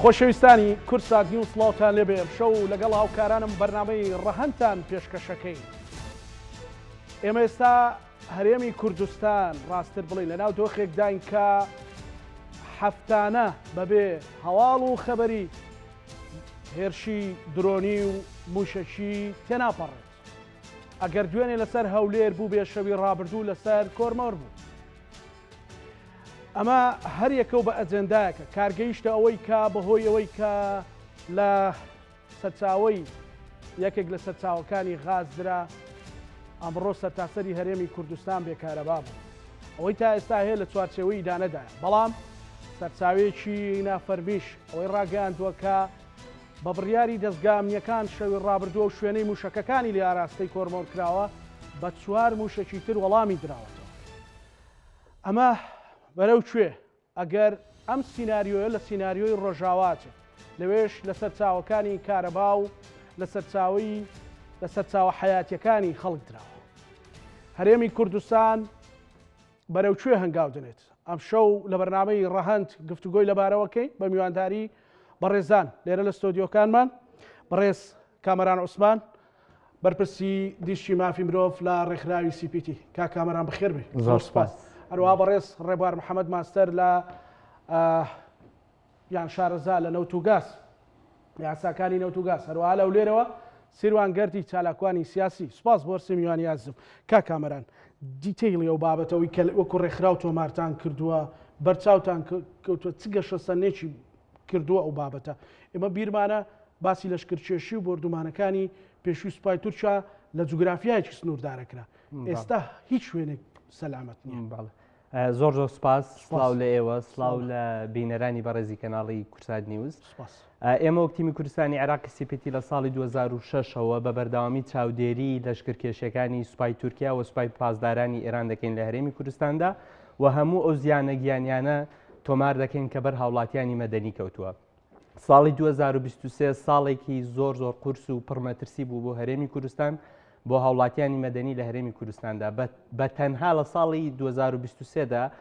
خۆشەویستانی کوردسات نیوز سڵاوتان لێبێ ئەمشەو لەگەڵ هاوکارانم بەرنامەی ڕەهەندتان پێشکەشەکەین ئێمە ئێستا هەرێمی کوردستان ڕاستتر بڵێین لەناو دۆخێکداین کە هەفتانە بەبێ هەواڵ و خەبەری هێرشی درۆنی و موشەکی تێناپەڕێت. ئەگەر دوێنێ لەسەر هەولێر بووبێ شەوی ڕابردوو لەسەر کۆرمۆر بوو. ئەمە هەر یەکە و بە ئەجێندایەکە کار گەیشتە ئەوەی کە بەهۆی ئەوەی کە لە سەرچاوەی یەکێک لە سەرچاوەکانی غاز درا، ئەمڕۆ سەرتاسەری هەرێمی کوردستان بێ کارەبا بوو. ئەوەی تا ئێستا هەیە لە چوارچێوەی ئیدانەدایە، بەڵام سەرچاوەیەکی نافەرمیش ئەوەی ڕاگەیاندووە کە بە بڕیاری دەزگا ئەمنییەکان شەوی ڕابردوو ئەو شوێنەی مووشەکەکانی لێ ئاراستەی کۆرمۆر کراوە بە چوار مووشەکی تر وەڵامی دراوەتەوە. ئەمە بەرەو کوێ؟ ئەگەر ئەم سیناریۆیە لە سیناریۆی ڕۆژاوا چێت، لەوێش لە سەرچاوەکانی کارەبا و لە سەرچاوەی لە سەرچاوە حەیاتیەکانی خەڵک دراوە. هەرێمی کوردستان بەرەو کوێ هەنگاو دەنێت؟ ئەمشەو لە بەرنامەی ڕەهەند گفتوگۆی لەبارەوە کەین بە میوانداری بەڕێزان لێرە لە ستۆدیۆکانمان بەڕێز کامەران عوسمان بەرپرسی دیشی مافی مرۆڤ لە ڕێکخراوی CPT کاک کامەران بەخێر بێ. زۆر سپاس. هەروەها بەڕێز ڕێبوار محەمەد ماستەر لە یان شارەزا لە نەوت و گاز یاساکانی نەوت و گاز هەروەها لە هەولێرەوە سیروان گەردی چالاکوانی سیاسی سپاس بۆ هەرسێ میوانی ئازیزم کاک کامەران detail ی ئەو بابەتەوەی کە وەکو ڕێکخراو تۆمارتان کردووە بەرچاوتان کەوتووە چ گەشەسەندنێکی کردووە ئەو بابەتە ئێمە بیرمانە باسی لەشکرکێشی و بۆردومانەکانی پێشووی سوپای تورکیا لە جوگرافیایەکی سنووردارە کرا ئێستا هیچ شوێنێک سەلامەت نییە. بەڵێ زۆر زۆر سپاس سڵاو لە ئێوە سڵاو لە بینەرانی بەڕێزی کەناڵی کوردسات نیوز ئێمە وەک تیمی کوردستانی عێراقی CPT لە ساڵی 2006ەوە بە بەردەوامی چاودێری لەشکرکێشیەکانی سوپای تورکیا و سوپای پاسدارانی ئێران دەکەین لە هەرێمی کوردستاندا و هەموو ئەو زیانە گیانیانە تۆمار دەکەین کە بەر هاوڵاتیانی مەدەنی کەوتووە. ساڵی 2023 ساڵێکی زۆر زۆر قورس و پڕ مەترسی بوو بۆ هەرێمی کوردستان بۆ هاوڵاتیانی مەدەنی لە هەرێمی کوردستاندا بە تەنها لە ساڵی 2023 دا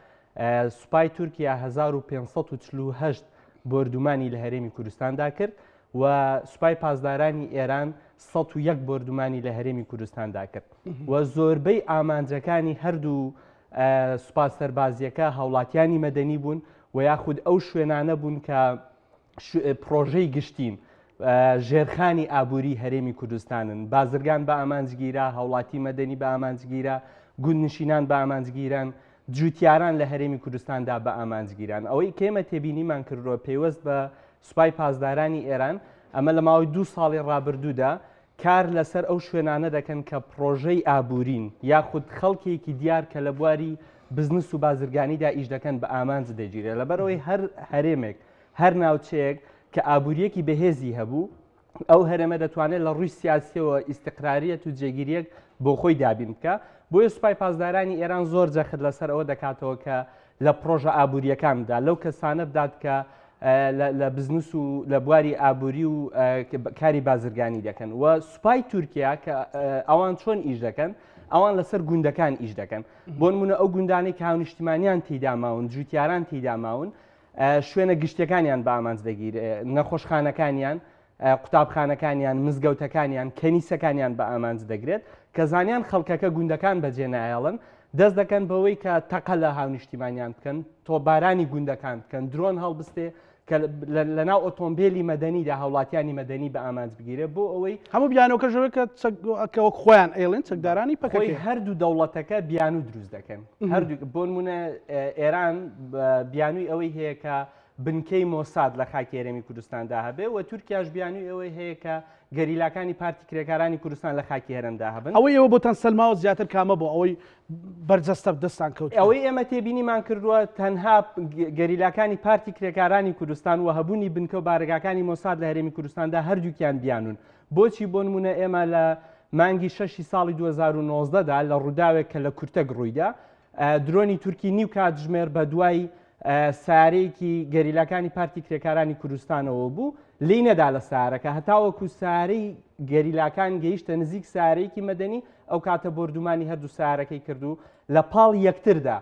سوپای تورکیا 1548 بۆردومانی لە هەرێمی کوردستاندا کرد و سوپای پاسدارانی ئێران 101 بۆردومانی لە هەرێمی کوردستاندا کرد و زۆربەی ئامانجەکانی هەردوو سوپا سەربازیەکە هاوڵاتیانی مەدەنی بوون و یاخود ئەو شوێنانە بوون کە پرۆژەی گشتین ژێرخانی ئابووری هەرێمی کوردستانن بازرگان بە ئامانجگیرا هاوڵاتی مەدەنی بە ئامانجگیرا گوندنشینان بە ئامانجگیران جوتیاران لە هەرێمی کوردستاندا بە ئامانجگیران ئەوەی کێمە تێبینیمان کردووە پەیوەست بە سوپای پاسدارانی ئێران ئەمە لە ماوەی دوو ساڵی ڕابردوودا کار لەسەر ئەو شوێنانە دەکەن کە پڕۆژەی ئابوورین یاخود خەڵکێکی دیار کە لە بواری بزنس و بازرگانیدا ئیش دەکەن بە ئامانج دەگیرێت لەبەرئەوەی هەر هەرێمێک هەر ناوچەیەک کە ئابووریەکی بەهێزی هەبوو ئەو هەرێمە دەتوانێت لە ڕووی سیاسیەوە ئیستقراریەت و جێگیریەک بۆ خۆی دابین بکە بۆیە سوپای پاسدارانی ئێران زۆر جەخت لەسەر ئەوە دەکاتەوە کە لە پڕۆژە ئابووریەکان بدا لەو کەسانە بدات کە لە بزنس و لە بواری ئابووری و کاری بازرگانی دەکەن و سوپای تورکیا کە ئەوان چۆن ئیش دەکەن ئەوان لەسەر گوندەکان ئیش دەکەن بۆ نمونە ئەو گوندانەی کە هاونیشتیمانیان تێدا ماون جوتیاران تێدا ماون شوێنە گشتەکانیان بە ئامانج دەگیر نەخۆشخانەکانیان قوتابخانەکانیان مزگەوتەکانیان کەنیسەکانیان بە ئامانج دەگرێت کە زانیان خەڵکەکە گوندەکان بەجێ نایەڵن دەست دەکەن بەوەی کە تەقە لە هاونیشتیمانیان بکەن تۆپبارانی گوندەکان بکەن درۆن هەڵبستێ کە لەناو ئۆتۆمبێلی مەدەنیدا هاوڵاتیانی مەدەنی بە ئامانج بگیرێت بۆ ئەوەی هەموو بیانۆکەش ئەوەیە کە چەک کە وەک خۆیان ئەیڵێن چەکدارانی پەکەکەیە. خۆی هەردوو دەوڵەتەکە بیانوو دروست دەکەن هەردوو بۆ نمونە ئێران بیانووی ئەوەی هەیە کە بنکەی مۆساد لە خاکی هەرێمی کوردستاندا هەبێ و تورکیاش بیانووی ئەوەی هەیە کە گەریلاکانی پارتی کرێکارانی کوردستان لە خاکی هەرێمدا هەبن. ئەوەی ئێوە بۆتان سەلماوە زیاتر کامە بۆ ئەوەی بەرجەستە دەستان کەوتووە؟ ئەوەی ئێمە تێبینیمان کردووە تەنها گەریلاکانی پارتی کرێکارانی کوردستان و هەبوونی بنکە و بارەگاکانی مۆساد لە هەرێمی کوردستاندا هەردووکیان بیانوون. بۆچی؟ بۆ نموونە ئێمە لە مانگی شەشی ساڵی 2019 دا لە ڕووداوێک کە لە کورتەک ڕوویدا درۆنی تورکی نیو کاتژمێر بە دوای سارەیەکی گەریلاکانی پارتی کرێکارانی کوردستانەوە بوو لێی نەدا لە سارەکە هەتاوەکو سارەی گەریلاکان گەیشتە نزیک سارەیەکی مەدەنی ئەو کاتە بۆردومانی هەردوو سارەکەی کرد و لە پاڵ یەکتردا.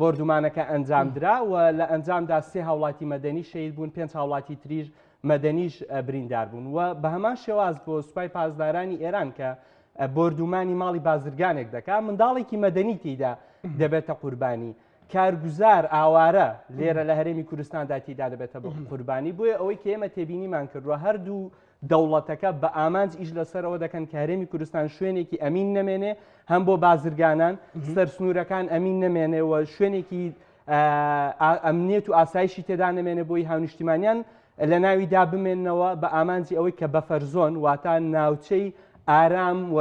بۆردومانەکە ئەنجامدرا و لە ئەنجامدا سێ هاوڵاتی مەدەنی شەهید بوون، پێنج هاوڵاتی تریش مەدەنیش بریندار بوون و بە هەمان شێواز بۆ سوپای پاسدارانی ئێران کە بۆردومانی ماڵی بازرگانێک دەکا منداڵێکی مەدەنی تیدا دەبێتە قوربانی کارگوزار ئاوارە لێرە لە هەرێمی کوردستاندا تیدا دەبێتە قوربانی بۆیە ئەوەی کە ئێمە تێبینیمان کردووە هەردوو دەوڵەتەکە بە ئامانج ئیش لەسەرەوە دەکەن کە هەرێمی کوردستان شوێنێکی ئەمین نەمێنێ هەم بۆ بازرگانان سەر سنوورەکان ئەمین نەمێنێ و شوێنێکی ئەمنیەت و ئاسایشی تێدا نەمێنێ بۆی هاونیشتیمانیان لە ناویدا بمێنەوە بە ئامانجی ئەوەی کە بەفەرزۆن واتە ناوچەی ئارام و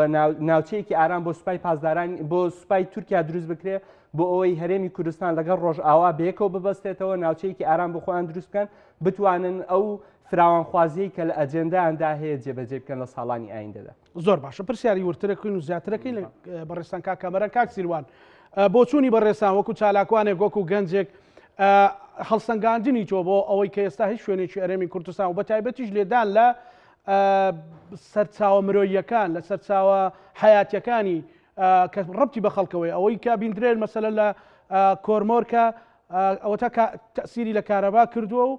ناوچەیەکی ئارام بۆ سوپای پاسداران بۆ سوپای تورکیا دروست بکرێ بۆ ئەوەی هەرێمی کوردستان لەگەڵ ڕۆژئاوا بەیەکەوە ببەستێتەوە ناوچەیەکی ئارام بۆ خۆیان دروست بکەن بتوانن ئەو فراوانخوازیەی کە لە ئەجێندایاندا هەیە جێبەجێ بکەن لە ساڵانی ئایندەدا. زۆر باشە پرسیاری وردترەکەین و زیاترەکەین لە بەڕێزتان کاک کامەران کاک سیروان بۆچوونی بەڕێزتان وەکو چالاکوانێک وەکو گەنجێک هەڵسەنگاندنی تۆ بۆ ئەوەی کە ئێستا هیچ شوێنێکی ئەرێمی کوردستان و بە تایبەتیش لێدان لە سەرچاوە مرۆییەکان لە سەرچاوە حیاتیەکانی کە ڕەبتی بە خەڵکەوەی ئەوەی کە بیندرێن مەسەلە لە کۆرمۆرکە ئەوەتا تەسیری لە کارەبا کردووە و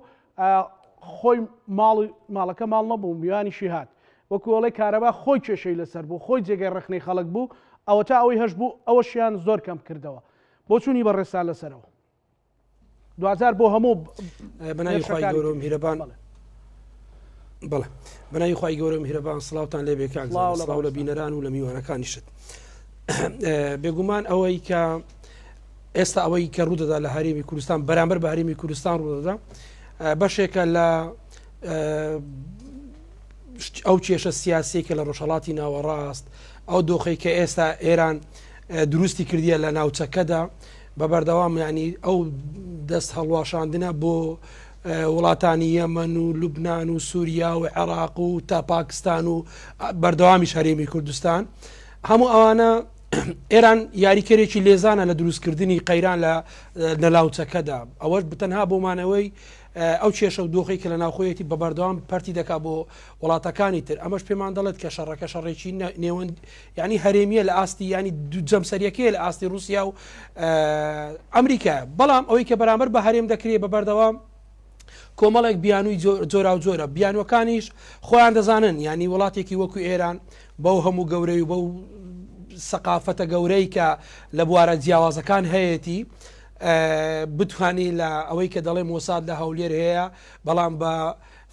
خۆی ماڵی ماڵەکە ماڵ نەبوو میوانیشی هات وەکو ئەڵێ کارەبا خۆی کێشەی لەسەر بوو خۆی جێگەی ڕەخنەی خەڵک بوو ئەوەتا ئەوەی هەش بوو ئەوەشیان زۆر کەم کردەوە بۆچوونی بەڕێزتان لەسەرەوە دواجار بۆ هەموو بەناوی خوای گەورە و میهرەبان بەڵێ بەناوی خوای گەورە و میهرەبان سڵاوتان لێ بێ کاک سڵاو لە بینەران و لە میوانەکانیشت بێگومان ئەوەی کە ئێستا ئەوەی کە ڕوودەدا لە هەرێمی کوردستان بەرامبەر بە هەرێمی کوردستان ڕوودەدا بەشێکە لە ئەو کێشە سیاسی کە لە ڕۆژهڵاتی ناوەڕاست ئەو دۆخی کە ئێستا ئێران دروستی کردیە لە ناوچەکەدا بە بەردەوام ینی ئەو دەست هەڵواشاندنە بۆ وڵاتانی یەمەن و لوبناان و سووریا و عێراق و تا پاکستان و بەردەوامیش هەرێمی کوردستان هەموو ئەوانە ئێران یاریکەرێکی لێزانە لە دروستکردنی قەیران لە لە ناوچەکەدا ئەوەش بتەنها بۆ مانەوەی ئەو کێشە و دۆخی کە لە ناوخۆیەتی بە بەردەوام پەرتی دەکا بۆ وڵاتەکانی تر ئەمەش پێمان دەڵێت کە شەڕەکە شەڕێکی نێوەند ینی هەرێمیە لە ئاستی ینی دوو جەمسەریەکەی لە ئاستی رووسیا و ئەمریکا بەڵام ئەوەی کە بەرامبەر بە هەرێم دەکرێت بە بەردەوام کۆمەڵێک بیانووی جۆراوجۆرە، بیانووەکانیش خۆیان دەزانن، یانی وڵاتێکی وەکو ئێران بەو هەموو گەورەی و بەو سەقافەتە گەورەی کە لە بوارە جیاوازەکان هەیەتی بتانی لە ئەوەی کە دەڵێ مۆساد لە هەولێر هەیە بەڵام بە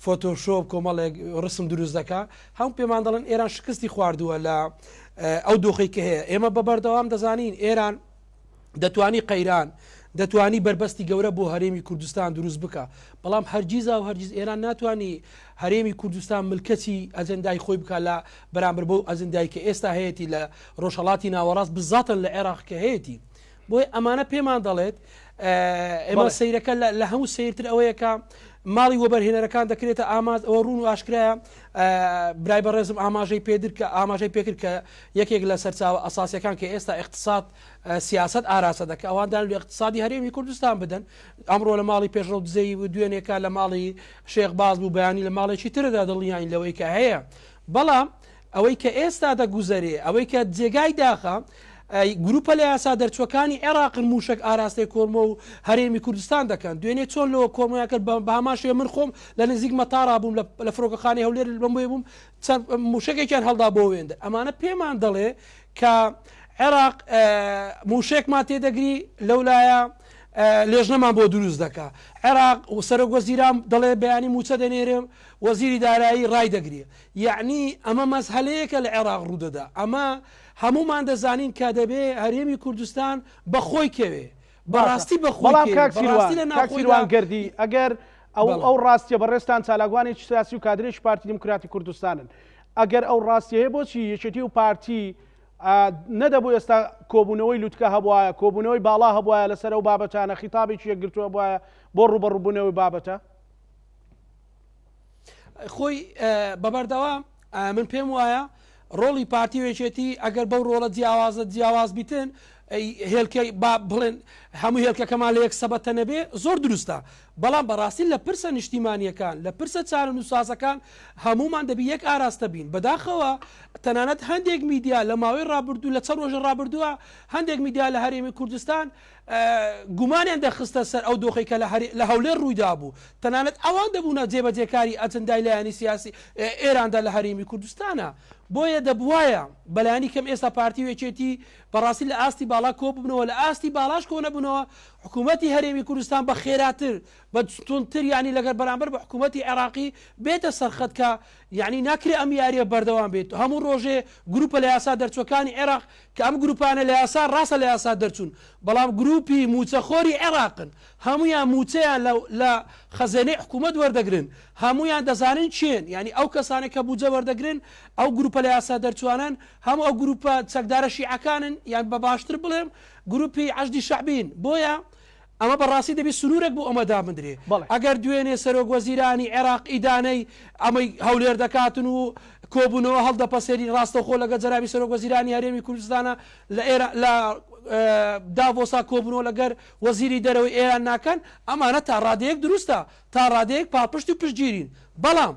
فۆتۆشۆپ کۆمەڵێک ڕسم دروست دەکا هەم پێمان دەڵێن ئێران شکستی خواردووە لە ئەو دۆخی کە هەیە ئێمە بە بەردەوام دەزانین ئێران دەتوانی قەیران، دەتوانی بەربەستی گەورە بۆ هەرێمی کوردستان دروست بکا، بەڵام هەرگیزا و هەرگیز ئێران ناتوانی هەرێمی کوردستان ملکەچی ئەجەندای خۆی بکا لە بەرامبەر بەو ئەجندای کە ئێستا هەیەتی لە ڕۆژهەڵاتی ناوەڕاست بزاتەن لە عێراق کە هەیەتی. بۆیە ئەمانە پێمان دەڵێت ئێمە سەیرەکە لە هەموو سەیرتر ئەوەیە کە ماڵی وەبەرهێنەرەکان دەکرێتە ئاماز ئەوە ڕوون و ئاشکرایە برای بەڕێزم ئاماژەی پێدر کە ئاماژەی پێکرد کە یەکێک لە سەرچاوە ئەساسیەکان کە ئێستا ئیقتساد سیاسەت ئاراستە دەکا ئەوان دان لە ئیقتسادی هەرێمی کوردستان بدەن ئەمڕۆ لە ماڵی پێشڕەو دزەیی و دوێنێکە لە ماڵی شێخ باز بوو بەیانی لە ماڵێکی تردا دڵنیاین لەوەی کە هەیە بەڵام ئەوەی کە ئێستا دەگوزەرێ ئەوەی کە جێگای داخە گروپە لە یاسا دەرچوەکانی عێراقن موشک ئاراستەی کۆرمۆ و هەرێمی کوردستان دەکەن دوێنێ چۆن لەوە کۆرمۆیان کرد بە هەمان شێوە من خۆم لە نزیک مەتارا بووم لە فڕۆکەخانەی هەولێر بەم بۆیە بووم چەند موشەکێکیان هەڵدا بۆ وێندە ئەمانە پێمان دەڵێ کە عێراق موشێکمان تێدەگری لەولایە لێژنەمان بۆ دروست دەکا عێراق و سەرۆک وەزیران دەڵێ بەیانی موچە دەنێرم وەزیری دارایی ڕای دەگری یعنی ئەمە مەسهلەیەکە لە عێراق ڕوودەدا ئەمە هەمومان دەزانین کە دەبێ هەرێمی کوردستان بەخۆی کەوێ بەڕاستی بە خۆی بەڵام کەوێ کاک بەڕاستی سیروان لە کاک ناوخۆیدا سیروان گەردی ئەگەر ئەو بەڵێ. ئەو ڕاستیە بەڕێزتان چالاکوانێکی سیاسی و کادرێکی پارتی دیموکراتی کوردستانن ئەگەر ئەو ڕاستیە هەیە بۆچی یەکێتی و پارتی ئا، نەدەبوو ئێستا کۆبوونەوەی لوتکە هەبوایە کۆبوونەوەی باڵا هەبوایە لەسەر ئەو بابەتانە خیتابێکی یەکگرتوو هەبوایە بۆ ڕووبەڕووبوونەوەی بابەتە؟ خۆی بە بەردەوام من پێم وایە ڕۆڵی پارتی و یەکێتی ئەگەر بەو ڕۆڵە جیاوازە جیاواز بیتن هێلکەی با بڵێن هەموو هێلکەکەمان لە یەک سەبەتە نەبێ زۆر دروستە، بەڵام بەڕاستی لە پرسە نیشتیمانییەکان، لە پرسە چارەنووسسازەکان هەموومان دەبی یەک ئاراستە بین. بەداخەوە تەنانەت هەندێک میدیا لە ماوەی ڕابردوو، لە چەند ڕۆژی ڕابردووە هەندێک میدیا لە هەرێمی کوردستان گومانیان دەخستە سەر ئەو دۆخەی کە لە هەولێر ڕوویدابوو، تەنانەت ئەوان دەبوونە جێبەجێکاری ئەجندای لایەنی سیاسی ئێراندا لە هەرێمی کوردستانا. بۆیە دەبوایە بەلایەنی کەم ئێستا پارتی و یەکێتی بەڕاستی لە ئاستی باڵا کۆببنەوە، لە ئاستی باڵاش کۆنەبنەوە، حکوومەتی هەرێمی کوردستان بە خێراتر، بە توندتر یانی لەگەر بەرامبەر بە حکوومەتی عێراقی بێتە سەرخەت کە یانی ناکرێ ئەم یارییە بەردەوام بێت، هەموو ڕۆژێ گرووپە لە یاسا دەرچووەکانی عێراق کە ئەم گرووپانە لە یاسا ڕاستە لە یاسا دەرچوون بەڵام گرووپی مووچەخۆری عێراقن هەموویان مووچەیان لە لە خەزێنەی حکوومەت وەردەگرن هەموویان دەزانن کێن یانی ئەو کەسانەی کە بوجە وەردەگرن ئەو گرووپە لە یاسا دەرچووانەن هەموو ئەو گرووپە چەکدارە شیعەکانن یان بە باشتر بڵێم گرووپی حەشدی شەعبین بۆیە ئەمە بە ڕاستی دەبی سنوورێک بۆ ئەمە دابندرێ. بەڵێ. ئەگەر دوێنێ سەرۆک وەزیرانی عێراق ئیدانەی ئەمەی هەولێر دەکاتن و کۆبوونەوە هەڵدەپەسێنین ڕاستەوخۆ لەگەڵ جەنابی سەرۆک وەزیرانی هەرێمی کوردستانە لە ئێرا لە داڤۆسا کۆبوونەوە لەگەر وەزیری دەرەوەی ئێران ناکەن ئەمانە تا ڕادەیەک دروستە تا ڕادەیەک پاڵپشت و پشتگیرین بەڵام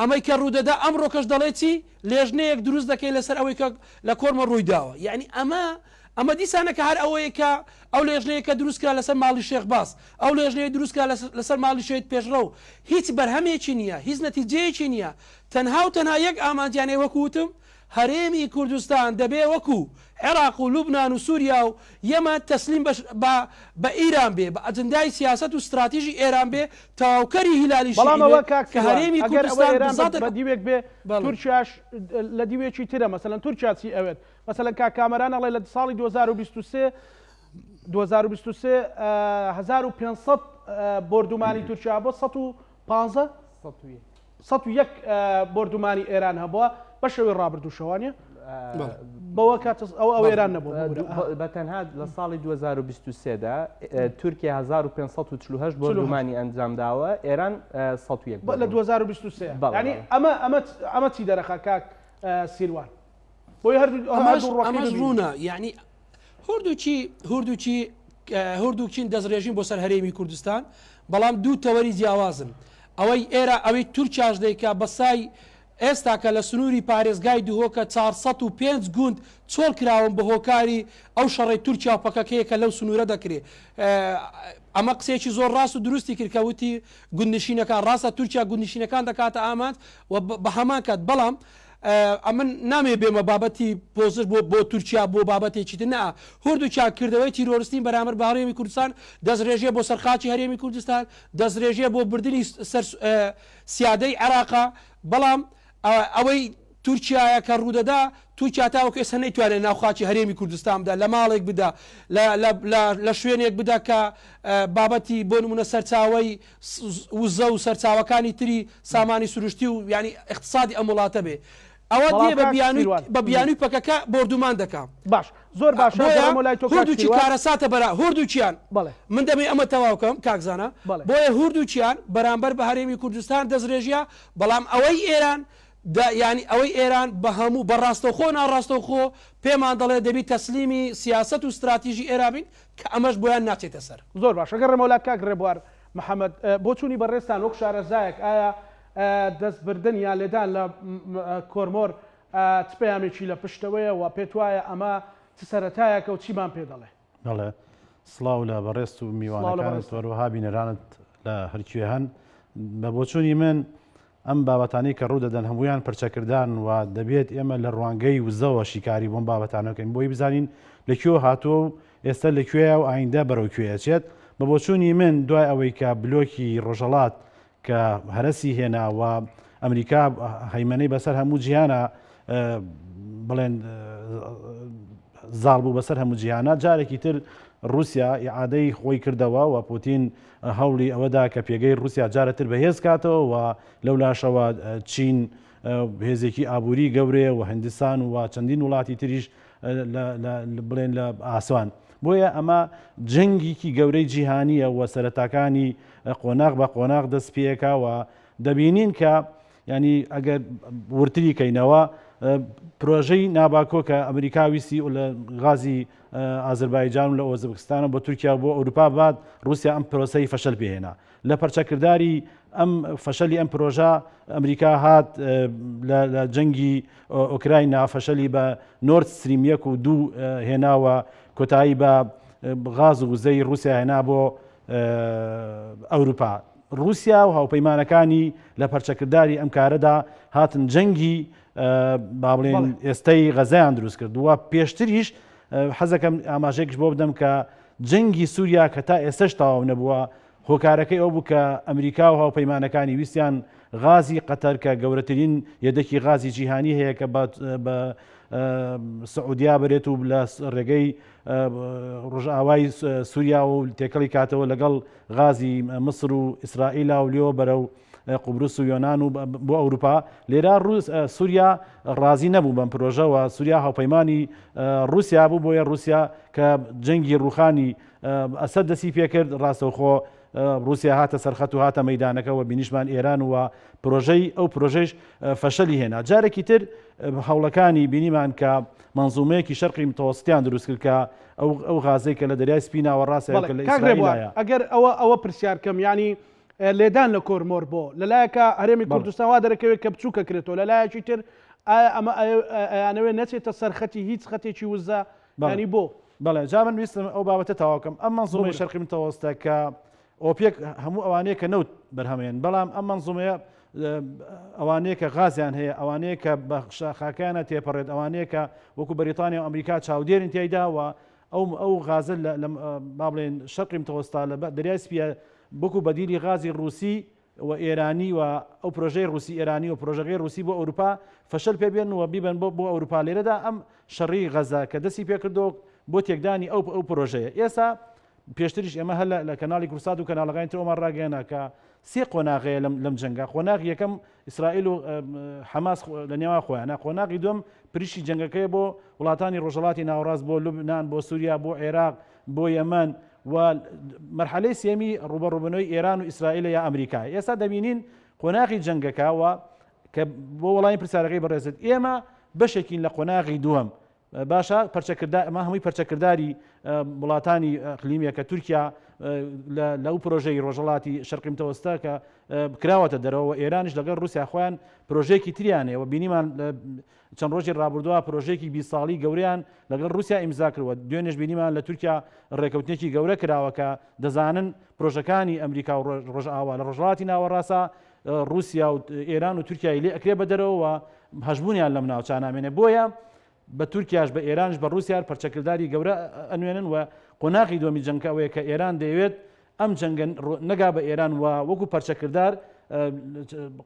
ئەمەی کە ڕوودەدا ئەمڕۆکەش دەڵێ چی لێژنەیەک دروست دەکەین لەسەر ئەوەی کە لە کۆرمۆر ڕوویداوە یەعنی ئەمە ئەمە دیسانەکە هەر ئەوەیە کە ئەو لێژنەیە کە دروست کرا لەسەر ماڵی شێخ باز، ئەو لێژنەیە دروست کرا لەسەر ماڵی شەهید پێشڕەو، هیچ بەرهەمێکی نییە، هیچ نەتیجەیەکی نییە، تەنها و تەنها یەک ئامانجیان هەیە وەکو وتم هەرێمی کوردستان دەبێ وەکو عێراق و لوبنان و سوریا و یەمەن تەسلیم بە بە ئیران بێ، بە ئەجندای سیاسەت و ستراتیژی ئێران بێ، تەواوکەری هیلالی بەڵام شیعی بێ ئەوە کاک کە سیروان هەرێمی ئەگەر ئەوە کوردستان ئێران بە بزاتە بە دیوێک بێ بەڵێ. تورکیاش لە دیوێکی ترە مەسەلەن تورکیا چی ئەوێت؟ مەسەلەن کاک کامەران ئەڵێ لە ساڵی 2023 2023 1500 بۆردومانی تورکیا بۆ 115 101 بۆردومانی ئێران هەبووە بە شەوی ڕابردوو شەوانە بەوە کات ئەو ئەو ئێران نەبوو بە تەنها لە ساڵی 2023 دا تورکیا 1548 بۆردومانی ئەنجام داوە ئێران 101 لە 2023 ینی ئەمە ئەمە ئەمە چی دەرەخا کاک سیروان بۆیە هەردوو ئەمەش هەردوو ڕۆکەی ئەمەش ببینین. ڕوونە یعنی هەردووکی هەردووکی هەردووکین دەستڕێژین بۆ سەر هەرێمی کوردستان بەڵام دوو تەوەری جیاوازن ئەوەی ئێرە ئەوەی تورکیاش دەیکا بەسای ئێستاکە لە سنووری پارێزگای دهۆکە 405 گوند چۆڵ کراون بە هۆکاری ئەو شەڕەی تورکیا و پەکەکەیە کە لەو سنوورە دەکرێ ئەمە قسەیەکی زۆر ڕاست و دروستی کرد کە وتی گوندنشینەکان ڕاستە تورکیا گوندنشینەکان دەکاتە ئامانج و بە هەمان کات بەڵام ئەمن نامەوێ بێمە بابەتی پۆزش بۆ بۆ تورکیا بۆ بابەتێکی تر نا هەردووکیان کردەوەی تیرۆرستین بەرامبەر بە هەرێمی کوردستان دەستڕێژیە بۆ سەر خاکی هەرێمی کوردستان دەستڕێژیە بۆ بردنی سەر سیادەی عێراقە بەڵام ئەوەی تورکیایە کە ڕوودەدا تورکیا تاوەکو ئێستا نەیتوانێت ناو خاکی هەرێمی کوردستان بدا لە ماڵێک بدا لە شوێنێک بدا کە بابەتی بۆ نمونە سەرچاوەی وزە و سەرچاوەکانی تری سامانی سروشتی و یانی ئیقتسادی ئەم وڵاتە بێ ئەوە بەڵام دێ بە کاک بیانووی سیروان بە بیانووی پەکەکە بۆردومان دەکا. باش زۆر باشە بۆیە گەڕێمەوە لای تۆ کاک هوردووکی سیروان. کارەساتە بەرا هوردووکیان بەڵێ. من دەمەوێ ئەمە تەواو کەم کاک زانا بەڵێ. بۆیە هوردووکیان بەرامبەر بە هەرێمی کوردستان دەستڕێژیە بەڵام ئەوەی ئێران دە یانی ئەوەی ئێران بە هەموو بە ڕاستەوخۆ ناڕاستەوخۆ پێمان دەڵێ دەبی تەسلیمی سیاسەت و ستراتیژی ئێران بین کە ئەمەش بۆیان ناچێتە سەر. زۆر باشە گەڕێمەوە لات کاک ڕێبوار محەمەد، بۆچوونی بەڕێزتان وەک شارەزایەک ئایا دەستبردن یان لێدان لە کۆرمۆر چ پەیامێکی لە پشتەوەیە و پێتوایە ئەمە چ سەرەتایەکە و چیمان پێ دەڵێ؟ بەڵێ سڵاو لە بەڕێزت و میوانەکانت و هەروەها بینەرانت لە هەرکوێ هەن. بە بۆچوونی من ئەم بابەتانەی کە ڕوودەدەن هەموویان پرچەکردان و دەبێت ئێمە لە ڕوانگەی وزەوە شیکاری بۆم بابەتانە بکەین بۆی بزانین لە کوێوە هاتووە و ئێستا لە کوێیە و ئایندە بەرەو کوێ ئەچێت. بە بۆچوونی من دوای ئەوەی کە بلۆکی ڕۆژهەڵات کە هەرەسی هێنا و ئەمریکا هەیمەنەی بەسەر هەموو جیهانە بڵێن زاڵ بوو بەسەر هەموو جیهانە جارێکی تر رووسیا ئیعادەی خۆی کردەوە و پوتین هەوڵی ئەوەدا کە پێگەی رووسیا جارەتر بەهێز کاتەوە و لەولاشەوە چین هێزێکی ئابووری گەورەیە و هندستان و چەندین وڵاتی تریش بڵێن لە ئاسوان. بۆیە ئەمە جەنگێکی گەورەی جیهانیە و سەرەتاکانی قۆناغ بە قۆناغ دەست پێکا و دەبینین کە. ینی ئەگەر ورتری کەینەوە پرۆژەی ناباکۆ کە ئەمریکا ویستی لە غازی ئازربایجان و لە ئۆزبکستان و بۆ تورکیا بۆ ئەوروپا بات رووسیا ئەم پرۆسەی فەشەل پێهێنا لە پەرچەکرداری ئەم فەشەلی ئەم پرۆژە ئەمریکا هات لە جەنگی ئۆکراینا فەشەلی بە نۆرد ستریم یەک و دوو هێناوە کۆتایی بە غاز و وزەی رووسیا هێنا بۆ ئەوروپا. رووسیا و هاوپەیمانەکانی لە پەرچەکرداری ئەم کارەدا هاتن جەنگی با بڵێن ئێستەی غەزەیان دروست کرد و پێشتریش حەزەکەم ئاماژەیەکش بۆ بدەم کە جەنگی سووریا کە تا ئێستەش تەواو نەبووە هۆکارەکەی ئەو بوو کە ئەمریکا و هاوپەیمانەکانی ویستیان غازی قەتەر کە گەورەترین یەدەکی غازی جیهانی هەیە کە بە سعودیا بەرێت و لە ڕێگەی ڕۆژئاوای سووریا و تێکەڵی کاتەوە لەگەڵ غازی مسر و ئیسرائیلا و لێوە بەرەو قوبرس و یۆناان و بۆ ئەوروپا لێرا ڕوس سووریا ڕازی نەبوو بەم پرۆژەوە سووریا هاوپەیمانی رووسیا بوو بۆیە رووسیا کە جەنگی ڕوخانی ئەسەد دەسی پێکرد ڕاستەوخۆ ڕووسیا هاتە سەرخەت و هاتە مەدانەکە و بینیشمان ئێران و پرۆژەی ئەو پرۆژەیش فەشەلی هێنا جارێکی تر هەوڵەکانی بینیمان کە منزومەیەکی شەرقی متەوەستیان دروست کرد کە ئەو ئەو غازەی کە لە دەریای سپی ناوەڕاستە کە لە ئیسرائیلایە. ئەگەر ئەوە ئەوە پرسیار کەم یانی لێدان لە کۆرمۆر بۆ لەلایەکە هەرێمی کوردستان وا دەرەکەوێت کە بچووکە کرێتەوە لەلایەکی تر ئایا ئەمە ئەیانەوێت نەچێتە سەر خەتی هیچ خەتێکی وزە ینی بۆ؟ بەڵێ جا من ویستم ئەو بابەتە تەواو کەم ئەم مەنزومەی شەرقی متەوەستە کە ئۆپێک هەموو ئەوانەیە کە نەوت بەرهەمێن بەڵام ئەم مەنزومەیە ئەوانەیە کە غازیان هەیە ئەوانەیە کە بە خاکیانە تێپەڕێت ئەوانەیە کە وەکو بەریتانیا و ئەمریکا چاودێرن تیایدا و ئەو ئەو غازە لە با بڵێن شەرقی متەوەستا لە دەریای سپیە بکو بەدیلی غازی ڕووسی و ئێرانی و ئەو پرۆژەی ڕووسی ئێرانی و پرۆژەکەی ڕووسی بۆ ئەوروپا فەشەل پێ بێن و بیبەن بۆ بۆ ئەوروپا لێرەدا ئەم شەڕی غەزە کە دەستی پێکردۆ بۆ تێکدانی ئەو ئەو پرۆژەیە ئێستا پێشتریش ئێمە هەر لە کەناڵی کوردسات و کەناڵەکانی ترەوەمان ڕاگەیانا کە سێ قۆناغ هەیە لەم لەم جەنگە قۆناغی یەکەم ئیسرائیل و حەماس لە نێوان خۆیانە قۆناغی دووەم پریشی جەنگەکەی بۆ وڵاتانی ڕۆژهەڵاتی ناوەڕاست بۆ لوبنان بۆ سووریا بۆ عێراق بۆ یەمەن و مەرحەلەی سێمی ڕوبەڕوبنەوەی ئێران و ئیسرائیل یا ئەمریکا ئێستا دەبینین قۆناغی جەنگەکە و کە بۆ وەڵامی پرسیارەکەی بەڕێزت ئێمە بەشێکین لە قۆناغی دووەم باشە پەرچەکردار ئەمە هەمووی پەرچەکرداری وڵاتانی ئەقلیمیە کە تورکیا لەو پرۆژەی ڕۆژهەڵاتی شەرقی متەوەستە کە کراوەتە دەرەوە ئێرانیش لەگەڵ رووسیا خۆیان پرۆژەیەکی تریان هەیە و بینیمان چەند ڕۆژی ڕابردووە پرۆژەیەکی 20 ساڵی گەورەیان لەگەڵ رووسیا ئیمزا کردووە دوێنێش بینیمان لە تورکیا ڕێکەوتنێکی گەورە کراوە کە دەزانن پرۆژەکانی ئەمریکا و ڕۆژئاوا لە ڕۆژهەڵاتی ناوەڕاستە ڕووسیا و ئێران و تورکیای لێ ئەکرێ بە دەرەوە و هەژموونیان لەم ناوچانە ئەمێنێ بۆیە بە تورکیاش بە ئێرانش بە ڕووسیار پەرچەکرداری گەورە ئەنوێنن و قۆناغی دووەمی جەنگەکە ئەوەیە کە ئێران دەیەوێت ئەم جەنگە نەگا بە ئێران و وەکو پەرچەکردار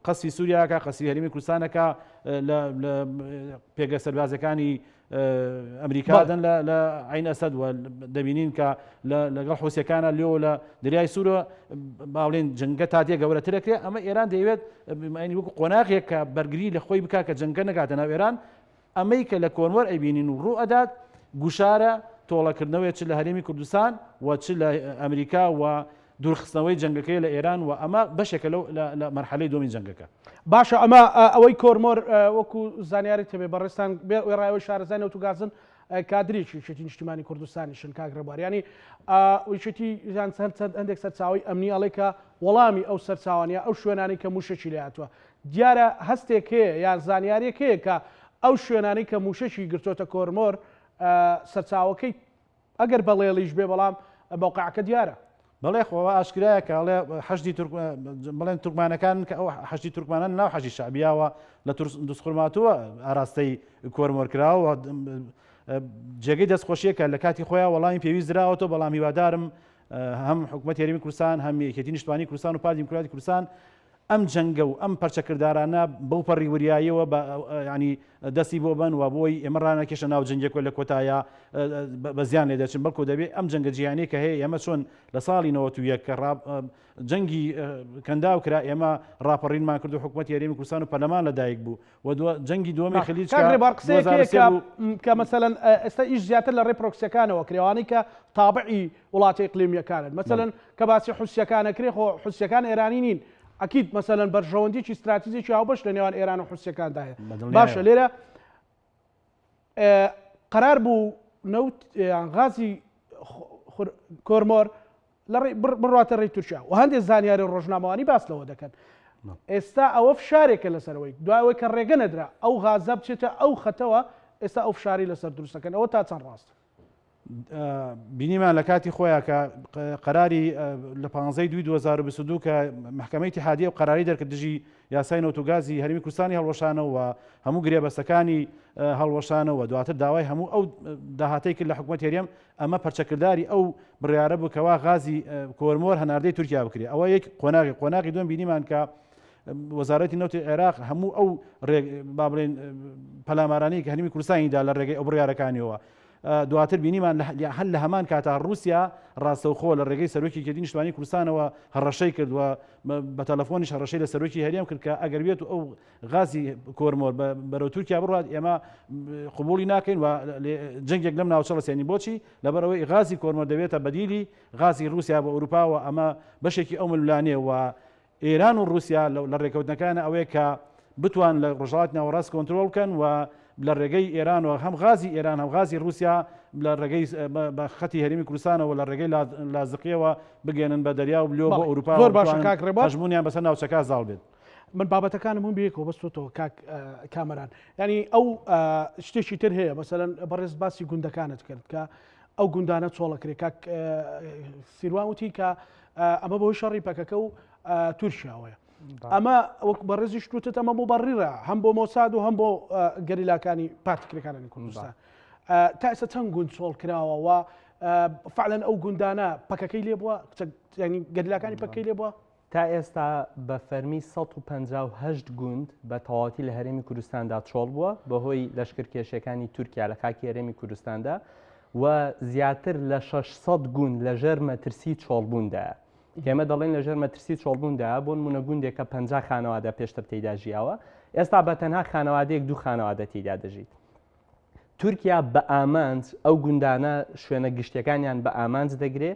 قەسفی سووریاکە قەسفی هەرێمی کوردستانەکە لە پێگە سەربازەکانی ئەمریکا دەن لە عین ئەسەد و دەبینین کە لەگەڵ حوسەکانە لێەوە لە دەریای سوورە باڵێن جەنگە تا دێ گەورەترەکرێ ئەمە ئێران دەیەوێت وەکو قۆناغێک کە بەرگری لە خۆی بک کە جەنگە نەگاتە ناو ئێران ئەمەی کە لە کۆرمۆر ئەیبینین و ڕوو ئەدات گوشارە تۆڵەکردنەوەیە چ لە هەرێمی کوردستان و چ لە ئەمریکا و دوورخستنەوەی جەنگەکەی لە ئێران و ئەمە بەشێکە لەو لە مەرحەلەی دووەمی جەنگەکە. باشە ئەمە ئەوەی کۆرمۆر وەکو زانیاریت هەبێ بەڕێزتان وێڕای ئەوەی شارەزای نەوت و گازن کادرێکی یەکێتی نیشتیمانی کوردستانیشن کاک ڕێبوار یانی یەکێتی یان هەندێک سەرچاوەی ئەمنی ئەڵێ کە وەڵامی ئەو سەرچاوانە یا ئەو شوێنانەی کە مووشەکی لێ هاتووە دیارە هەستێک هەیە یان زانیاریەک هەیە کە ئەو شوێنانەی کە مووشەکی گرتۆتە کۆرمۆر سەرچاوەکەی ئەگەر بەڵێڵیش بێ بەڵام مەوقعەکە دیارە. بەڵێ خۆ ئەوە ئاشکرایە کە ئەڵێ حەشدی تورک بڵێن تورکمانەکان کە ئەو حەشدی تورکمانان ناو حەشدی شەعبیاوە لە دوزخورماتووە ئاراستەی کۆرمۆر کراوە جێگەی دەستخۆشیە کە لە کاتی خۆیان وەڵامی پێویست دراوەتەوە بەڵام هیوادارم هەم حکوومەت هەرێمی کوردستان هەم یەکێتی نیشتمانی کوردستان و پارتی دیموکراتی کوردستان ئەم جەنگە و ئەم پەرچەکردارانە بەو پەڕی وریاییەوە بە ینی دەستی بۆ بەن و بۆی ئێمە ڕانەکێشە ناو جەنگێک و لە کۆتایە بە زیان لێ دەچن بەڵکو دەبێ ئەم جەنگە جیهانی کە هەیە ئێمە چۆن لە ساڵی 91 کە جەنگی کەنداو کرا ئێمە ڕاپەڕینمان کرد و حکوومەتی هەرێمی کوردستان و پەرلەمان لەدایک بوو و جەنگی دووەمی خلیج کاک ڕێبوار قسەیەک هەیە کە کە مەسەلەن ئێستا ئیش زیاتر لە ڕێی پرۆکسیەکانەوە کرێ ئەوانەی کە تابعی وڵاتە ئیقلیمیەکانن مەسەلەن کە باسی حوسیەکان ئەکرێ خۆ حوسیەکان ئێرانی نین. ئەکید مەسەلەن بەرژەوەندیی ستراتیجێکی هاوبەش لە نێوان ئێران و حوسیەکاندا هەیە. باشە لێرە قەرار بوو نەوت یان غازی کۆرمۆر لە بڕاتە ڕێی تورکیا و هەندێک زانیاری ڕۆژنامەوانی باس لەوە دەکەن ئێستا ئەوە فشارێکە لەسەرەوەی دوایەوەی کە ڕێگە نەدرا ئەو غازە بچێتە ئەو خەتەوە ئێستا ئەو فشاری لەسەر دروستەکەن ئەوە تا چەند ڕاستە؟ بینیمان لە کاتی خۆیان کە قەراری لە 15 دوی 2022 کە محکمەی اتحادیە و قەراری دەرکرد دژی یاسای نەوت و گازی هەرمی کوردستانی هەڵوەشانەوە هەموو گرێبەستەکانی هەڵوەشانەوە دواتر داوای هەموو ئەو داهاتەی کرد لە حکوومەت هەرێم ئەمە پەرچەکرداری ئەو بڕیارە بوو کەوا غازی کۆرمۆر هەناردەی تورکیا بکرێت ئەوە یەک قۆناغی قۆناغی دوم بینیمان کە وەزارەتی نەوتی عێراق هەموو ئەو با بڵێن پەلامارانی کە هەرمی کوردستانی دا لە ڕێگەی ئەو بڕیارەکانیەوە دواتر بینیمان هەر لە هەمان کاتا رووسیا ڕاستەوخۆ لە ڕێگەی سەرۆکی یەکێتی نیشتمانی کوردستانەوە هەڕەشەی کرد و بە تەلەفۆنیش هەڕەشەی لە سەرۆکی هەرێم کرد کە ئەگەر بێت و ئەو غازی کۆرمۆر بەرەو تورکیا بڕات ئێمە قبولی ناکەین و جەنگێک لەم ناوچە ڕسێنی بۆچی لەبەرەوەی غازی کۆرمۆر دەبێتە بەدیلی غازی رووسیا بۆ ئەوروپا و ئەمە بەشێکی ئەو ململانێ و ئێران و ڕووسیا لە ڕێکەوتنەکانە ئەوەیە کە بتوان لە ڕۆژهەڵاتی ناوەڕاست کۆنترۆڵ بکەن و لە ڕێگەی ئێرانەوە هەم غازی ئێران هەم غازی ڕووسیا لە ڕێگەی بە خەتی هەرێمی کوردستانەوە لە ڕێگەی لازقیەوە بگەێنن بە دەریا و لۆ بۆ ئەوروپا زۆر باشە کاک ڕێباز هەژموونیان بەسەر ناوچەکە زاڵ بێت. من بابەتەکانم هەموو بەیەکەوە بەستۆتەوە کاک کامەران یعنی ئەو شتێکی تر هەیە مەسەلەن بەڕێز باسی گوندەکانت کرد کە ئەو گوندانە چۆڵەکرێ کاک سیروان وتی کە ئەمە بەهۆی شەڕی پەکەکە و تورکیاوەیە ئەمە وەک بەڕێزیش وتت ئەمە موبەڕیرە هەم بۆ مۆساد و هەم بۆ گەریلاکانی پارتی کرێکارانی کوردستان تا ئێستا چەند گوند چۆڵ کراوە و فعلەن ئەو گوندانە پەکەکەی لێ بووە ینی گەریلاکانی پەکەی لێ بووە تا ئێستا بە فەرمی 158 گوند بە تەواوەتی لە هەرێمی کوردستاندا چۆڵ بووە بەهۆی لەشکرکێشیەکانی تورکیا لە خاکی هەرێمی کوردستاندا و زیاتر لە 600 گوند لەژێر مەترسی چۆڵبووندایە. ئێمە دەڵێن لەژێر مەترسی چۆڵبووندایە، بۆ نموونە گوندێک کە 50 خانەوادە پێشتر تێیدا ژیاوە، ئێستا بە تەنها خانەوادەیەک دوو خانەوادە تێیدا دەژیت. تورکیا بە ئامانج ئەو گوندانە شوێنە گشتیەکانیان بە ئامانج دەگرێ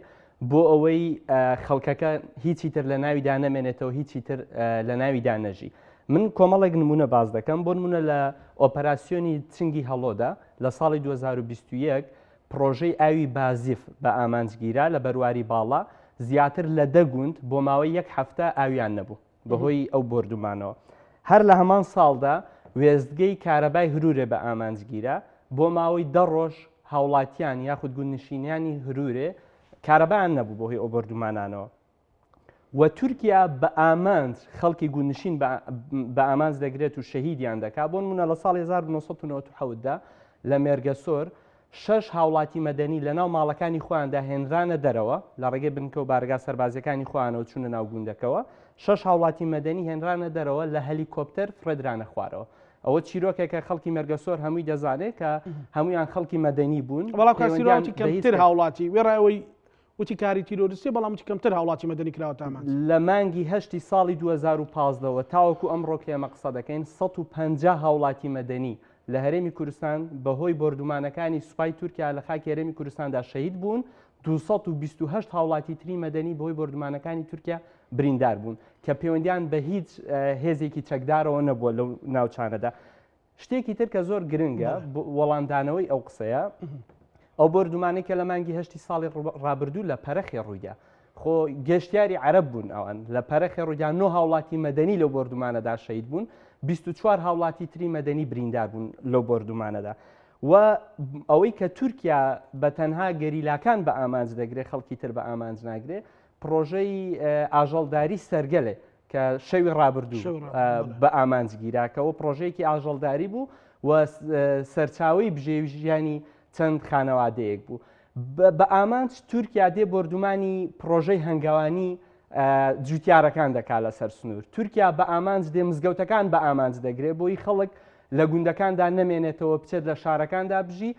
بۆ ئەوەی خەڵکەکە هیچی تر لە ناویدا نەمێنێتەوە هیچی تر لە ناویدا نەژی. من کۆمەڵێک نمونە باس دەکەم بۆ نمونە لە ئۆپەراسیۆنی چنگی هەڵۆدا لە ساڵی 2021 پڕۆژەی ئاوی بازیف بە ئامانج گیرا لە بەرواری باڵا، زیاتر لە دە گوند بۆ ماوەی یەک هەفتە ئاویان نەبوو بەهۆی ئەو بۆردومانەوە. هەر لە هەمان ساڵدا وێستگەی کارەبای هرورێ بە ئامانج گیرا، بۆ ماوەی دە ڕۆژ هاوڵاتیان یاخود گوندنشینانی هرورێ کارەبایان نەبوو بەهۆی ئەو بۆردومانانەوە. و تورکیا بە ئامانج خەڵکی گوندنشین بە ئامانج دەگرێت و شەهیدیان دەکات بۆ نمونە لە ساڵی 1997 دا لە مێرگەسۆر شەش هاوڵاتی مەدەنی لە ناو ماڵەکانی خۆیاندا هێنرانە دەرەوە لە ڕێگەی بنکە و بارگا سەربازیەکانی خۆیانەوە چوونە ناو گوندەکەوە شەش هاوڵاتی مەدەنی هێنرانە دەرەوە لە هەلیکۆپتەر فڕێدرانە خوارەوە ئەوە چیرۆکێکە خەڵکی مێرگەسۆر هەمووی دەزانێت کە هەمویان خەڵکی مەدەنی بوون بەڵام کەمتر هاوڵاتی وێڕای ئەوەی وتی کاری تیرۆریستیە بەڵام وتی کەمتر هاوڵاتی مەدەنی کراوەتە ئامانج. لە مانگی هەشتی ساڵی 2015 وە تاوەکو ئەمڕۆ کە ئێمە قسە دەکەین 150 هاوڵاتی مەدەنی لە هەرێمی کوردستان بەهۆی بۆردومانەکانی سوپای تورکیا لە خاکی هەرێمی کوردستاندا شەهید بوون، 228 هاوڵاتی تری مەدەنی بەهۆی بۆردومانەکانی تورکیا بریندار بوون کە پەیوەندیان بە هیچ هێزێکی چەکدارەوە نەبووە لەو ناوچانەدا. شتێکی تر کە زۆر گرنگە وەڵامدانەوەی ئەو قسەیە ئەو بۆردومانەی کە لە مانگی هەشتی ساڵی ڕابردوو لە پەرەخێ ڕوویدا خۆ گەشتیاری عەرەب بوون ئەوان لە پەرەخێ ڕوویدا نۆ هاوڵاتی مەدەنی لەو بۆردومانەدا شەهید بوون 24 هاوڵاتی تری مەدەنی بریندار بوون لەو بۆردومانەدا و ئەوەی کە تورکیا بە تەنها گەریلاکان بە ئامانج دەگرێت خەڵکی تر بە ئامانج ناگرێ پرۆژەی ئاژەڵداری سەرگەلێ کە شەوی ڕابردوو بە ئامانج گیرا کەەوە پرۆژەیەکی ئاژەڵداری بوو و سەرچاوی بژێوی ژیانی چەند خانەوادەیەک بوو. بە ئامانج تورکیا دێ بۆردومانی پرۆژەی هەنگەوانی جوتیارەکان دەکا لەسەر سنوور. تورکیا بە ئامانج دێ مزگەوتەکان بە ئامانج دەگرێ بۆی خەڵک لە گوندەکاندا نەمێنێتەوە بچێت لە شارەکاندا بژی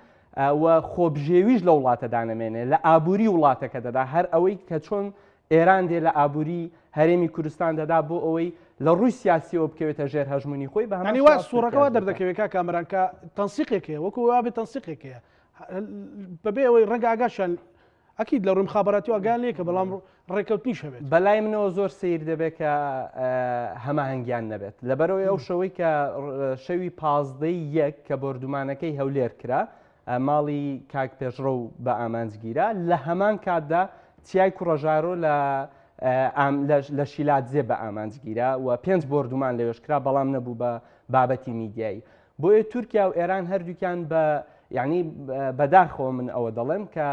و خۆبژێویش لە وڵاتەدا نەمێنێ لە ئابووری وڵاتەکە دەدا هەر ئەوەی کە چۆن ئێران دێ لە ئابووری هەرێمی کوردستان دەدا بۆ ئەوەی لە ڕووی سیاسیەوە بکەوێتە ژێر هەژموونی خۆی بە هەمان یانی وا شێواز سوڕەکە تورکیاش وا دەکات. دەردەکەوێت کاک کامەران کە تەنسیقێک هەیە وەکو وا بێ تەنسیقێک هەیە بەبێ ئەوەی ڕەنگە ئاگاشیان. ئەکید لە ڕووی مخابراتی ئاگایان لێ کە بەڵام ڕێکەوتنیش هەبێت. بەلای منەوە زۆر سەیر دەبێت کە هەماهەنگیان نەبێت لەبەرەوەی ئەو شەوەی کە شەوی پازدەی یەک کە بۆردومانەکەی هەولێر کرا ماڵی کاک پێشڕەو بە ئامانج گیرا لە هەمان کاتدا چیای کوڕەژارۆ لە لە شیلادزێ بە ئامانج گیرا و پێنج بۆردومان لەوێش کرا بەڵام نەبوو بە بابەتی میدیایی بۆیە تورکیا و ئێران هەردووکیان بە یعنی بەداخەوە من ئەوە دەڵێم کە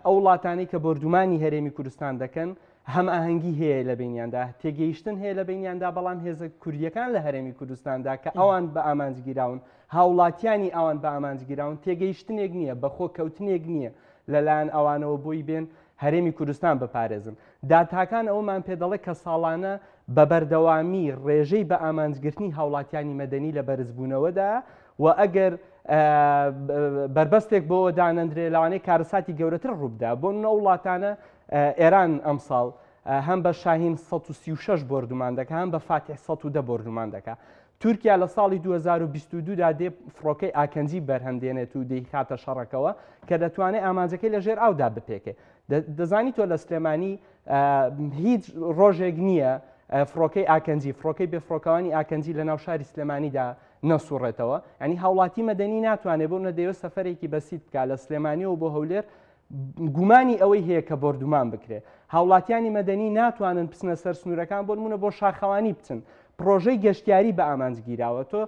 ئەو وڵاتانەی کە بۆردومانی هەرێمی کوردستان دەکەن هەمئاهەنگی هەیە لە بینیاندا تێگەیشتن هەیە لە بینیاندا بەڵام هێزە کوردیەکان لە هەرێمی کوردستاندا کە ئەوان بە ئامانج گیراون هاوڵاتیانی ئەوان بە ئامانج گیراون تێگەیشتنێک نییە بەخۆ کەوتنێک نییە لەلایەن ئەوانەوە بۆی بێن هەرێمی کوردستان بپارێزن. داتاکان ئەوەمان پێ دەڵێ کە ساڵانە بە بەردەوامی ڕێژەی بە ئامانجگرتنی هاوڵاتیانی مەدەنی لە بەرزبوونەوەدایە و ئەگەر بەربەستێک بۆ دانەندرێ لەوانەیە کارەساتی گەورەتر ڕووبدا. بۆ نمونە ئەو وڵاتانە ئێران ئەمساڵ هەم بە شاهین 136 بۆردومان دەکا هەم بە فاتیح 110 بۆردومان دەکا. تورکیا لە ساڵی 2022 دا دێ فڕۆکەی ئاکەنجی بەرهەم دێنێت و دەیخاتە شەڕەکەوە کە دەتوانێت ئامانجەکەی لە ژێر ئاودا بپێکێ. دەزانی تۆ لە سلێمانی هیچ ڕۆژێک نییە فڕۆکەی ئاکەنجی فڕۆکەی بێفڕۆکەوانی ئاکەنجی لە ناو شاری سلێمانیدا نەسوڕێتەوە ینی هاوڵاتی مەدەنی ناتوانێت بۆ نەدەیەوە سەفەرێکی بەسیت بکە لە سلێمانیەوە بۆ هەولێر گومانی ئەوەی هەیە کە بۆردومان بکرێ هاوڵاتیانی مەدەنی ناتوانن بچنە سەر سنوورەکان بۆ نمونە بۆ شاخەوانی بچن پرۆژەی گەشتیاری بە ئامانج گیراوە تۆ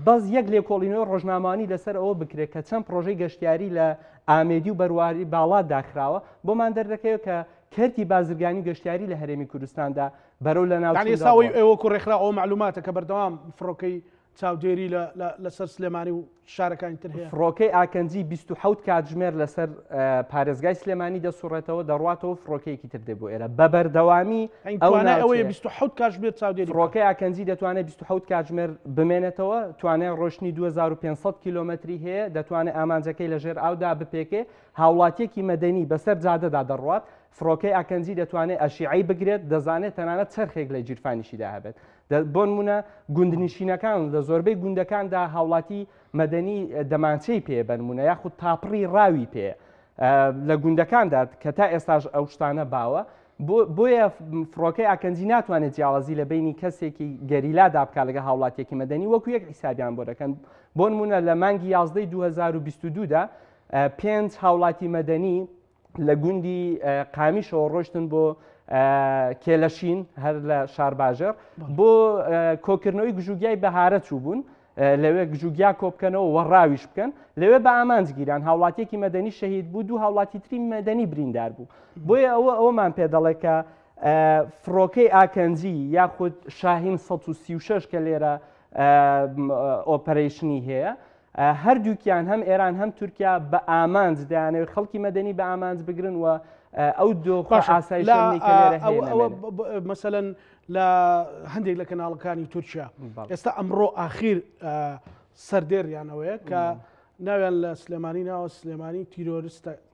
بەس یەک لێکۆڵینەوەی ڕۆژنامەوانی لەسەر ئەوە بکرێت کە چەند پرۆژەی گەشتیاری لە ئامێدی و بەرواری باڵا داخراوە بۆمان دەردەکەوێت کە کەرتی بازرگانی و گەشتیاری لە هەرێمی کوردستاندا بەرەو لە ناو یانی ئێستا ئەوەی ئێوە وەکو ڕێکخراو ئەوە مەعلوماتە کە بەردەوام فڕۆکەی چاودێری لەسەر سلێمانی و شارەکانی تر هەیە. فڕۆکەی ئاکەنجی 27 کاتژمێر لەسەر پارێزگای سلێمانی دەسوڕێتەوە دەڕواتەوە فڕۆکەیەکی تر دێ بۆ ئێرە بە بەردەوامی ئەو توانای ئەوەیە 27 کاتژمێر چاودێری فڕۆکەی ئاکەنجی دەتوانێت 27 کاتژمێر بمێنێتەوە توانای ڕۆشتنی 2500 کیلۆمەتری هەیە دەتوانێت ئامانجەکەی لەژێر ئاودا بپێکێ هاوڵاتیەکی مەدەنی بەسەر جادەدا دەڕوات فڕۆکەی ئاکەنجی دەتوانێت ئەشیعەی بگرێت دەزانێت تەنانەت چەرخێک لە گیرفانیشیدا هەبێت بۆنمونە گوندنشینەکان لە زۆربەی گوندەکاندا هاوڵاتی مەدەنی دەمانچەی پێ بەنمونە یاخود تاپڕی ڕاوی پێ لە گوندەکاندا کە تا ئێستاش ئەو شتانە باوە بۆیە فڕۆکەی ئاکەنجی ناتوانێت جیاوازی لە بینی کەسێکی گەریلا بکات لەگە هاوڵاتیەکی مەدەنی وەکو یەک حیسابیان بۆ دەکەن بۆ نمونە لە مانگی 11 2022 دا پێنج هاوڵاتی مەدەنی لە گوندی قامیشەوە ڕۆشتن بۆ کێلەشین هەر لە شارباژێڕ بۆ کۆکردنەوەی گژوگیای بەهارە چوو بوون لەوێ گژوگیا کۆبکەنەوە و ڕاویش بکەن لەوێ بە ئامانج گیران هاوڵاتیەکی مەدەنی شەهید بوو دوو هاوڵاتی تری مەدەنی بریندار بوو بۆیە ئەوە ئەومان پێ دەڵێ کە فڕۆکەی ئاکەنجی یاخود شاهین 136 کە لێرە ئۆپەرەیشنی هەیە هەردووکیان هەم ئێران هەم تورکیا بە ئامانج دەیانەوێت خەڵکی مەدەنی بە ئامانج بگرن و ئەو دۆخە ئاسایشە کە لێرە هەیە نەمێنێت. مەسەلەن لە هەندێک لە کەناڵەکانی تورکیا ئێستا ئەمڕۆ ئاخیر سەردێریان ئەوەیە کە ناویان لە سلێمانی ناوە سلێمانی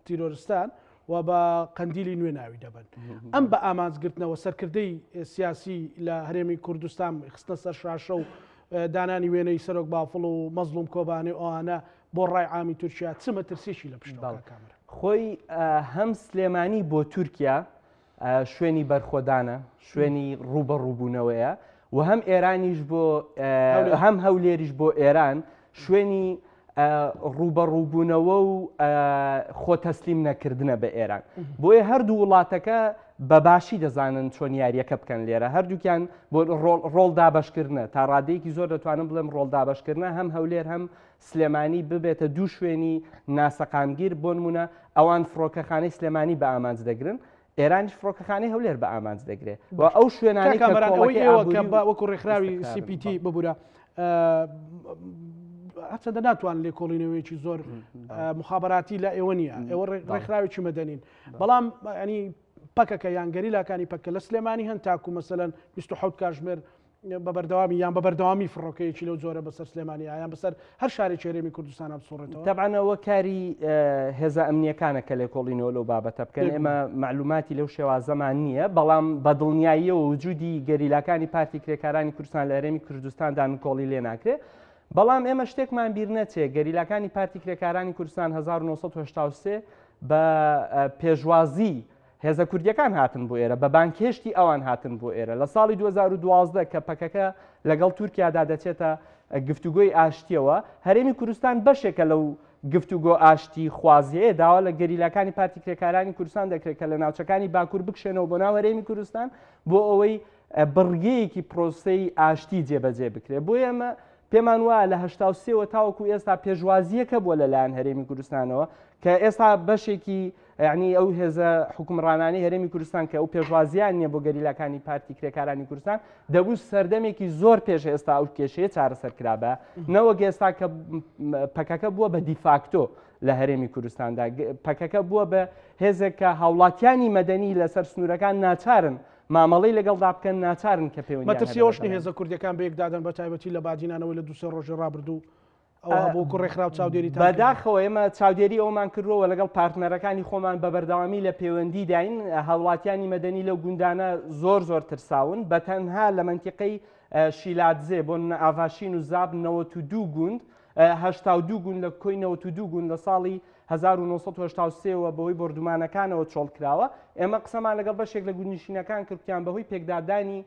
تیرۆرستان و بە قەندیلی نوێ ناوی دەبن ئەم بە ئامانجگرتنەوە سەرکردەی سیاسی لە هەرێمی کوردستان خستنە سەر شاشە و دانانی وێنەی سەرۆک بافڵ و مەزڵوم کۆبانێ و ئەوانە بۆ ڕای عامی تورکیا چ مەترسیەکی لە پشتەوە کاک کامەران؟ خۆی هەم سلێمانی بۆ تورکیا شوێنی بەرخۆدانە، شوێنی ڕووبەڕووبوونەوەیە و هەم ئێرانیش بۆ هەم هەولێریش بۆ ئێران شوێنی ڕووبەڕووبوونەوە و خۆ تەسلیم نەکردنە بە ئێران. بۆیە هەردوو وڵاتەکە بە باشی دەزانن چۆن یاریەکە بکەن لێرە هەردووکیان بۆ ڕۆڵ دابەشکردنە تا ڕادەیەکی زۆر دەتوانم بڵێم ڕۆڵ دابەشکردنە هەم هەولێر هەم سلێمانی ببێتە دوو شوێنی ناسەقامگیر بۆ نمونە ئەوان فڕۆکەخانەی سلێمانی بە ئامانج دەگرن ئێرانیش فڕۆکەخانەی هەولێر بە ئامانج دەگرێت و ئەو شوێنانەی کە کۆڵەکەی ئابووری و وەکو ڕێکخراوی CPT ببورە هەرچەندە ناتوان لێکۆڵینەوەیەکی زۆر مخابراتی لە ئێوە نییە ئێوە ڕێکخراوێکی مەدەنین بەڵام ینی پەکەکە یان گەریلاکانی پەکە لە سلێمانی هەن تاکو مەسەلەن 27 کاژمێر بە بەردەوامی یان بە بەردەوامی فڕۆکەیەکی لەو جۆرە بەسەر سلێمانی یان بەسەر هەر شارێکی هەرێمی کوردستانە بسوڕێتەوە؟ تەبعەن ئەوە کاری هێزە ئەمنییەکانە کە لێکۆڵینەوە لەو بابەتە بکەن، ئێمە مەعلوماتی لەو شێوازەمان نییە، بەڵام بە دڵنیاییەوە وجودی گەریلاکانی پارتی کرێکارانی کوردستان لە هەرێمی کوردستاندا نکۆڵی لێ ناکرێ. بەڵام ئێمە شتێکمان بیر نەچێ، گەریلاکانی پارتی کرێکارانی کوردستان 1983 بە پێشوازی هێزە کوردیەکان هاتن بۆ ئێرە، بە بانگهێشتی ئەوان هاتن بۆ ئێرە. لە ساڵی 2012 کە پەکەکە لەگەڵ تورکیادا دەچێتە گفتوگۆی ئاشتیەوە، هەرێمی کوردستان بەشێکە لەو گفتوگۆ ئاشتی خوازیەیە، داوا لە گەریلاکانی پارتی کرێکارانی کوردستان دەکرێت کە لە ناوچەکانی باکوور بکشێنەوە بۆ ناو هەرێمی کوردستان بۆ ئەوەی بڕگەیەکی پرۆسەی ئاشتی جێبەجێ بکرێت. بۆیە ئەمە پێمان وایە لە 83 وە تاوەکو ئێستا پێشوازییەکە بووە لەلایەن هەرێمی کوردستانەوە کە ئێستا بەشێکی یعنی ئەو هێزە حکومڕانانی هەرێمی کوردستان کە ئەو پێشوازیان نییە بۆ گەریلاکانی پارتی کرێکارانی کوردستان دەبوو سەردەمێکی زۆر پێش ئێستا ئەو کێشەیە چارەسەر کرابە نەوەک ئێستا کە پەکەکە بووە بە دیفاکتۆ لە هەرێمی کوردستاندا پەکەکە بووە بە هێزێک کە هاوڵاتیانی مەدەنی لەسەر سنوورەکان ناچارن مامەڵەی لەگەڵدا بکەن ناچارن کە پەیوەندیان مەترسی هەبێ ئەوەش لەگەڵیان. نیە هێزە کوردیەکان بەیەکدادەن بە تایبەتی لە بادینانەوەی لە دوو سێ ڕۆژی ڕابردوو ئەوە هەبوو وەکو ڕێکخراو چاودێریتان کردووە؟ بەداخەوە ئێمە چاودێری ئەوەمان کردووە و لەگەڵ پارتنەرەکانی خۆمان بە بەردەوامی لە پەیوەندیداین، هاوڵاتیانی مەدەنی لەو گوندانە زۆر زۆر ترساون، بە تەنها لە مەنتیقەی شیلادزێ بۆ نمونە ئاڤاشین و زاپ 92 گوند 82 گوند لە کۆی 92 گوند لە ساڵی 1983 وە بەهۆی بۆردومانەکانەوە چۆڵ کراوە، ئێمە قسەمان لەگەڵ بەشێک لە گوندنشینەکان کرد وتیان بەهۆی پێکدادانی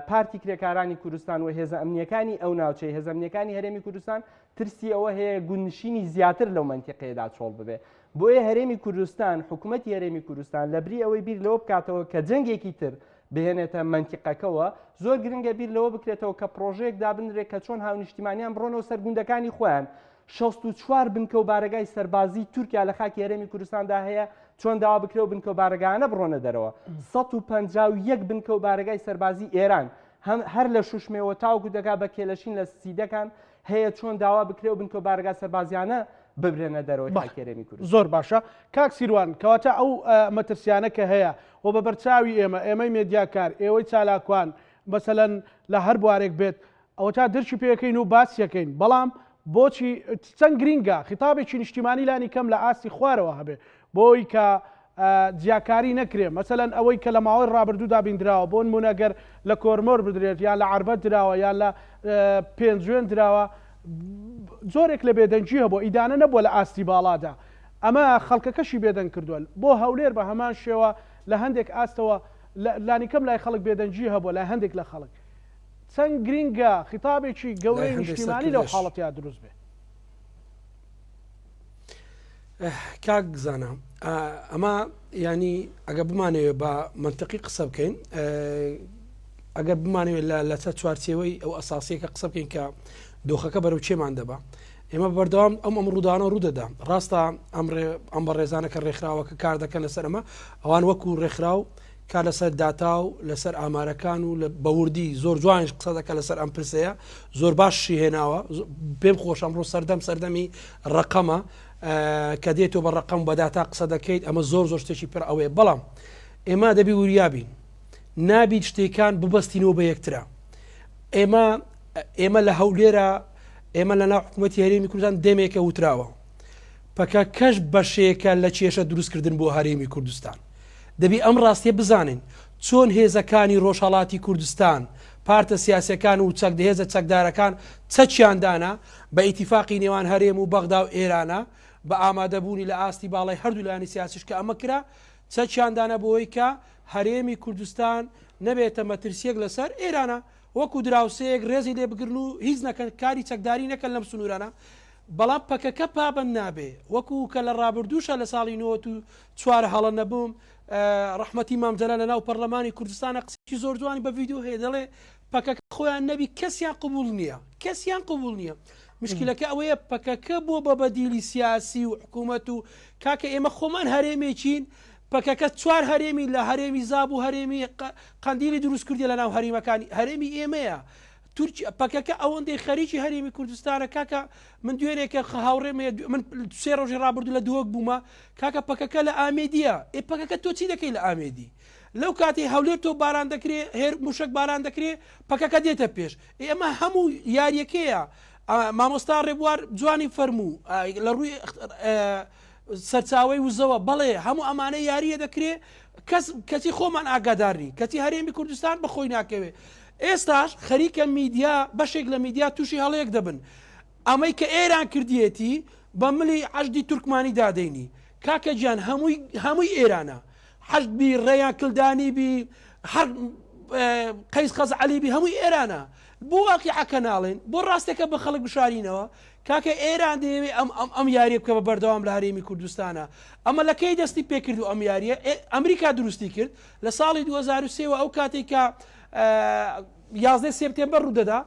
پارتی کرێکارانی کوردستان و هێزە ئەمنییەکانی ئەو ناوچەی هێزە ئەمنییەکانی هەرێمی کوردستان ترسی ئەوە هەیە گوندنشینی زیاتر لەو مەنتیقەیەدا چۆڵ ببێ. بۆیە هەرێمی کوردستان، حکوومەتی هەرێمی کوردستان لەبری ئەوەی بیر لەوە بکاتەوە کە جەنگێکی تر بهێنێتە مەنتیقەکەوە، زۆر گرنگە بیر لەوە بکرێتەوە کە پڕۆژەیەک دابنرێت کە چۆن هاونیشتیمانیان بڕۆنەوە سەر گوندەکانی خۆیان. 64 بنکە و بارەگای سەربازیی تورکیا لە خاکی هەرێمی کوردستاندا هەیە، چۆن داوا بکرێ و بنکە و بارەگایانە بڕۆنە دەرەوە. 151 بنکە و بارەگای سەربازیی ئێران هەم هەر لە شوشمێوە تاوەکو دەگا بە کێلەشین لە سیدەکان هەیە، چۆن داوا بکرێ و بنکە و بارەگا سەربازییانە ببرێنە دەرەوەی بەڵێ خاکی هەرێمی کوردستان. زۆر باشە کاک سیروان، کەواتە ئەو مەترسیانە کە هەیە و بە بەرچاوی ئێمە، ئێمەی مێدیاکار، ئێوەی چالاکوان، مەسەلەن لە هەر بوارێک بێت، ئەوەتا درکی پێکەین و باسیەکەین، بەڵام بۆچی چەند گرینگە خیتابێکی نیشتیمانی لانی کەم لە ئاستی خوارەوە هەبێ بۆی کە جیاکاری نەکرێ مەسەلەن ئەوەی کە لە ماوەی ڕابردوودا بیندراوە بۆ نموونە گەر لە کۆرمۆر بدرێت یان لە عەربەت دراوە یان لە پێنجوێن دراوە جۆرێک لە بێدەنگی هەبووە ئیدانە نەبووە لە ئاستی باڵادا ئەمە خەڵکەکەشی بێدەنگ کردووە بۆ هەولێر بە هەمان شێوە لە هەندێک ئاستەوە لانیکەم لای خەڵک بێدەنگی هەبووە لای هەندێک لە خەڵک چەند گرینگە خیتابێکی لای گەورەی هەندێک نیشتیمانی لەو سەرکردەش. حاڵەتەیا دروست بێ. کاک زانا ئەمە ینی ئەگە بمانەوێ بە منطقی قسە بکەین ئەگەر بمانەوێت لە لەسەر چوارچێوەی ئەو ئەساسیەکە قسە بکەین کە دۆخەکە بەرەو چێمان دەبا ئێمە بەردەوام ئەم ئەم ڕوودانە ڕوودەدا ڕاستە ئەم ئەم بەڕێزانە کە ڕێکخراوەکە کار دەکەن لەسەر ئەمە ئەوان وەکو ڕێکخراو کار لەسەر داتا و لەسەر ئامارەکان و بە وردی زۆر جوانیش قسە دەکات لەسەر ئەم پرسەیە زۆر باشی هێناوە پێم خۆش ئەمڕۆ سەردەم سەردەمی ڕقەمە کە دێتەوە بە ڕقم بە داتا قسە دەکەیت ئەمە زۆر زۆر شتێکی پر ئەوەیە بەڵام ئێمە دەبی وریابین نابیت شتێکان ببەستینەوە بە یەکترا ئێمە ئێمە لە هەولێرە ئێمە لە ناو حکوومەتتی هەرێمی کوردستان دەمێکە وتراوە پەکەکەش بەشێکە لە کێشە دروستکردن بۆ هەرێمی کوردستان. دەبی ئەم ڕاستیە بزانین چۆن هێزەکانی ڕۆژهەڵاتی کوردستان، پارتە سیاسیەکان و هێزە چەکدارەکان چەکیان دانا بە ئیتیفاقی نێوان هەرێم و بەغدا و ئێرانە بە ئامادەبوونی لە ئاستی باڵای هەردوو لایەنی سیاسیش کە ئەمە کرا چەکیان دانا بۆی کە هەرێمی کوردستان نەبێتە مەترسیەک لەسەر ئێرانە وەکو دراوسێیەک ڕێزی لێ بگرن و هیچ نەکەن کاری چەکداری نەکەن لەم سنوورانە بەڵام پەکەکە پابەند نابێ وەکو کە لە ڕابردووشا لە ساڵی 94 هەڵە نەبووم ڕەحمەتی مام جەلال لە ناو پەرلەمانی کوردستانە قسەیەکی زۆر جوانی بە ڤیدیۆ هەیە دەڵێ پەکەکە خۆیان نەبی کەسیان قبوڵ نییە کەسیان قبوڵ نییە مشکلەکە ئەوەیە پەکەکە بۆ بە بەدیلی سیاسی و حکوومەت و کاکە ئێمە خۆمان هەرێمێکین پەکەکە چوار هەرێمی لە هەرێمی زاب و هەرێمی قەندیلی دروست کردی لە ناو هەریمەکانی هەرێمی ئێمەیە تورکیا پەکەکە ئەوەندەی خەریکی هەرێمی کوردستانە کاکە من دوێنێ کە هاوڕێم هەیە من سێ ڕۆژی ڕابردوو لە دهۆک بوومە کاکە پەکەکە لە ئامێدیە ئێ پەکەکە تۆ چی دەکەی لە ئامێدی لەو کاتی هەولێر تۆ باران دەکرێ هێر موشک باران دەکرێ پەکەکە دێتە پێش ئێمە هەموو یاریەکەیە مامۆستا ڕێبوار جوانی فەرموو لە ڕووی سەرچاوەی وزەوە بەڵێ هەموو ئەمانە یاریە دەکرێ کەس کەچی خۆمان ئاگادار نین کەچی هەرێمی کوردستان بەخۆی ناکەوێ ئێستاش خەریکە میدیا بەشێک لە میدیا تووشی هەڵەیەک دەبن. ئەمەی کە ئێران کردیەتی بە ملی حەشدی تورکمانی دادەینی. کاکە گیان هەمووی هەمووی ئێرانە حەشد بی ڕێیان کلدانی بی هەر قەیس خەزعەلی بی هەمووی ئێرانە بۆ واقیعەکە ناڵێن بۆ ڕاستەکە بە خەڵک بشارینەوە کاکە ئێران دەیەوێ ئەم ئەم ئەم یاریە بکە بە بەردەوام لە هەرێمی کوردستانە ئەمە لە کەی دەستی پێکرد و ئەم یاریە ئەمریکا دروستی کرد لە ساڵی 2023 وە ئەو کاتێک کە 11 سێپتێمبەر ڕوودەدا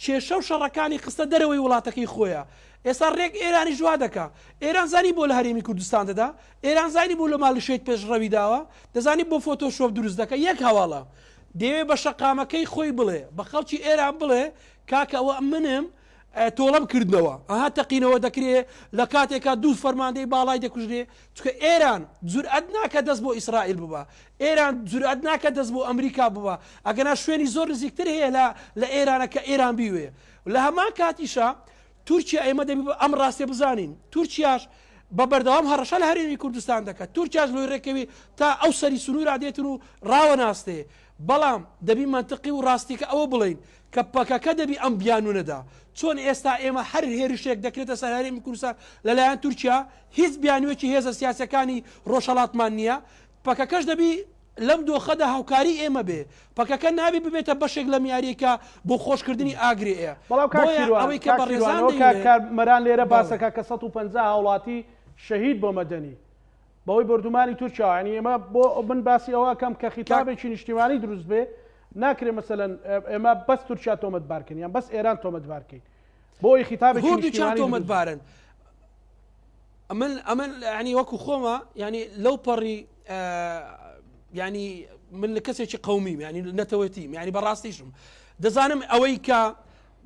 کێشە و شەڕەکانی خستە دەرەوەی وڵاتەکەی خۆیا. ئێستا ڕێک ئێرانیش وا دەکا. ئێران زانی بۆ لە هەرێمی کوردستان دەدا؟ ئێران زانی بۆ لە ماڵی شەهید پێشڕەوی داوە؟ دەزانی بۆ فۆتۆشۆپ دروست دەکا؟ یەک هەواڵە. دەیەوێ بە شەقامەکەی خۆی بڵێ، بە خەڵکی ئێران بڵێ کاکە ئەوە منم تۆڵەم کردنەوە. ئەها تەقینەوە دەکرێ لە کاتێکا دوو فەرماندەی باڵای دەکوژرێ. چونکە ئێران جورئەت ناکا دەست بۆ ئیسرائیل ببا. ئێران جورئەت ناکات دەست بۆ ئەمریکا ببا ئەگەنا شوێنی زۆر نزیکتر هەیە لە لە ئێرانە کە ئێران بیوێ لە هەمان کاتیشا تورکیا ئێمە دەبی ئەم ڕاستیە بزانین تورکیاش بە بەردەوام هەڕەشە لە هەرێمی کوردستان دەکات تورکیاش لۆی ڕێکەوی تا ئەو سەری سنوورا دێتن و ڕاوە ناستێ بەڵام دەبی مەنتقی و ڕاستیکە ئەوە بڵێین کە پەکەکە دەبی ئەم بیانوو نەدا چۆن ئێستا ئێمە هەر هێرشێک دەکرێتە سەر هەرێمی کوردستان لەلایەن تورکیا هیچ بیانوویەکی هێزە سیاسەکانی ڕۆژهەڵاتمان نییە پەکەکەش دەبی لەم دۆخەدا هاوکاری ئێمە بێ، پەکەکە نابێ ببێتە بەشێک لەم یاریەی کە بۆ خۆشکردنی ئاگرێ ئێ. بەڵام کاک بۆیە سیروان، ئەوەی کە کاک سیروان بەڕێزان ئەوە کاک دەیڵێن. کار مەران لێرە بەڵێ. باسەکا کە 150 هاوڵاتی شەهید بۆ مەدەنی بەهۆی بۆردومانی تورکیاوە یانی ئێمە بۆ من باسی ئەوە ئەکەم کە کاک. خیتابێکی نیشتیمانی دروست بێ ناکرێ مەسەلەن ئێمە بەس تورکیا تۆمەتبار کەین یان بەس ئێران تۆمەتبار کەین بۆ ئەوەی خیتابێکی هوردووکیان نیشتیمانی دروست بێ. تۆمەتبارن. ئەمن ئەمن یعنی وەکو خۆمە یعنی لەو پەڕی یعنی من لە کەسێکی قومیم یعنی نەتەوەتیم یعنی بەڕاستیشم دەزانم ئەوەی کە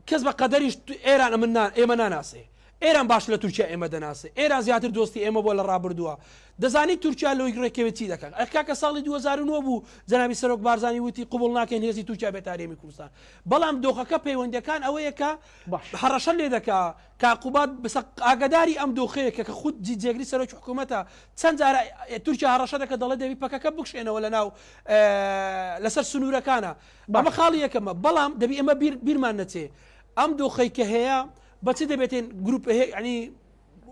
کەس بە قەدەریش ئێران ئەمن ئێمە ناناسێ ئێران باش لە تورکیا ئێمە دەناسێ ئێران زیاتر دۆستی ئێمە بۆ لە ڕابردووە دەزانی تورکیا لۆی ڕێکەوێت چی دەکات ئەکاکە ساڵی 2009 بوو جەنابی سەرۆک بارزانانی وتی قوبڵ ناکەین هێزی تورکیا بێت هەرێمی کوردستان بەڵام دۆخەکە پەیوەندەکان ئەوەیە کە هەڕەشە لێ دەکا کاک قوباد بسە ئاگاداری ئەم دۆخەیە کە کە خود جی جێگری سەرۆکی حکوومەتە چەند جارە تورکیا هەڕەشە دەکە دەڵێ دەبی پەکەکە بکشێنەوە لە ناو لەسەر سنوورەکانە ئەمە خاڵی یەکەمە بەڵام دەبی ئێمە بیر بیرمان نەچێ ئەم دۆخەی کە هەیە بە چ دەبێتێن گروپ هەیە ینی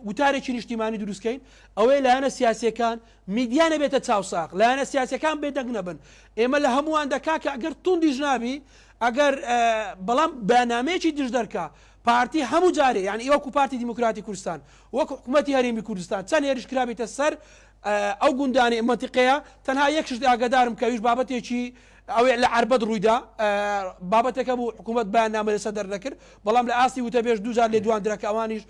وتارێکی نیشتیمانی دروستکەین ئەوەیە لایەنە سیاسیەکان میدیا نەبێتە چاوساغ لایەنە سیاسەکان بێدەنگ نەبن ئێمە لە هەمووان دەکا کە ئەگەر توندیش نابی ئەگەر بەڵام بەیاننامەیەکی دژ دەرکا پارتی هەموو جارێ یانی وەکو پارتی دیموکراتی کوردستان وەکو حکومەتی هەرێمی کوردستان چەند هێرش کرابێتە سەر ئەو گوندانەی مەنتیقەیە تەنها یەک شت ئاگادارم کە ئەویش بابەتێکی ئەوەی لە عەربەت ڕوویدا بابەتەکە بوو حکوومەت بەیاننامە لەسەر دەرنەکرد بەڵام لە ئاستی وتەبێژ دووجار لێدوان درا کە ئەوانیش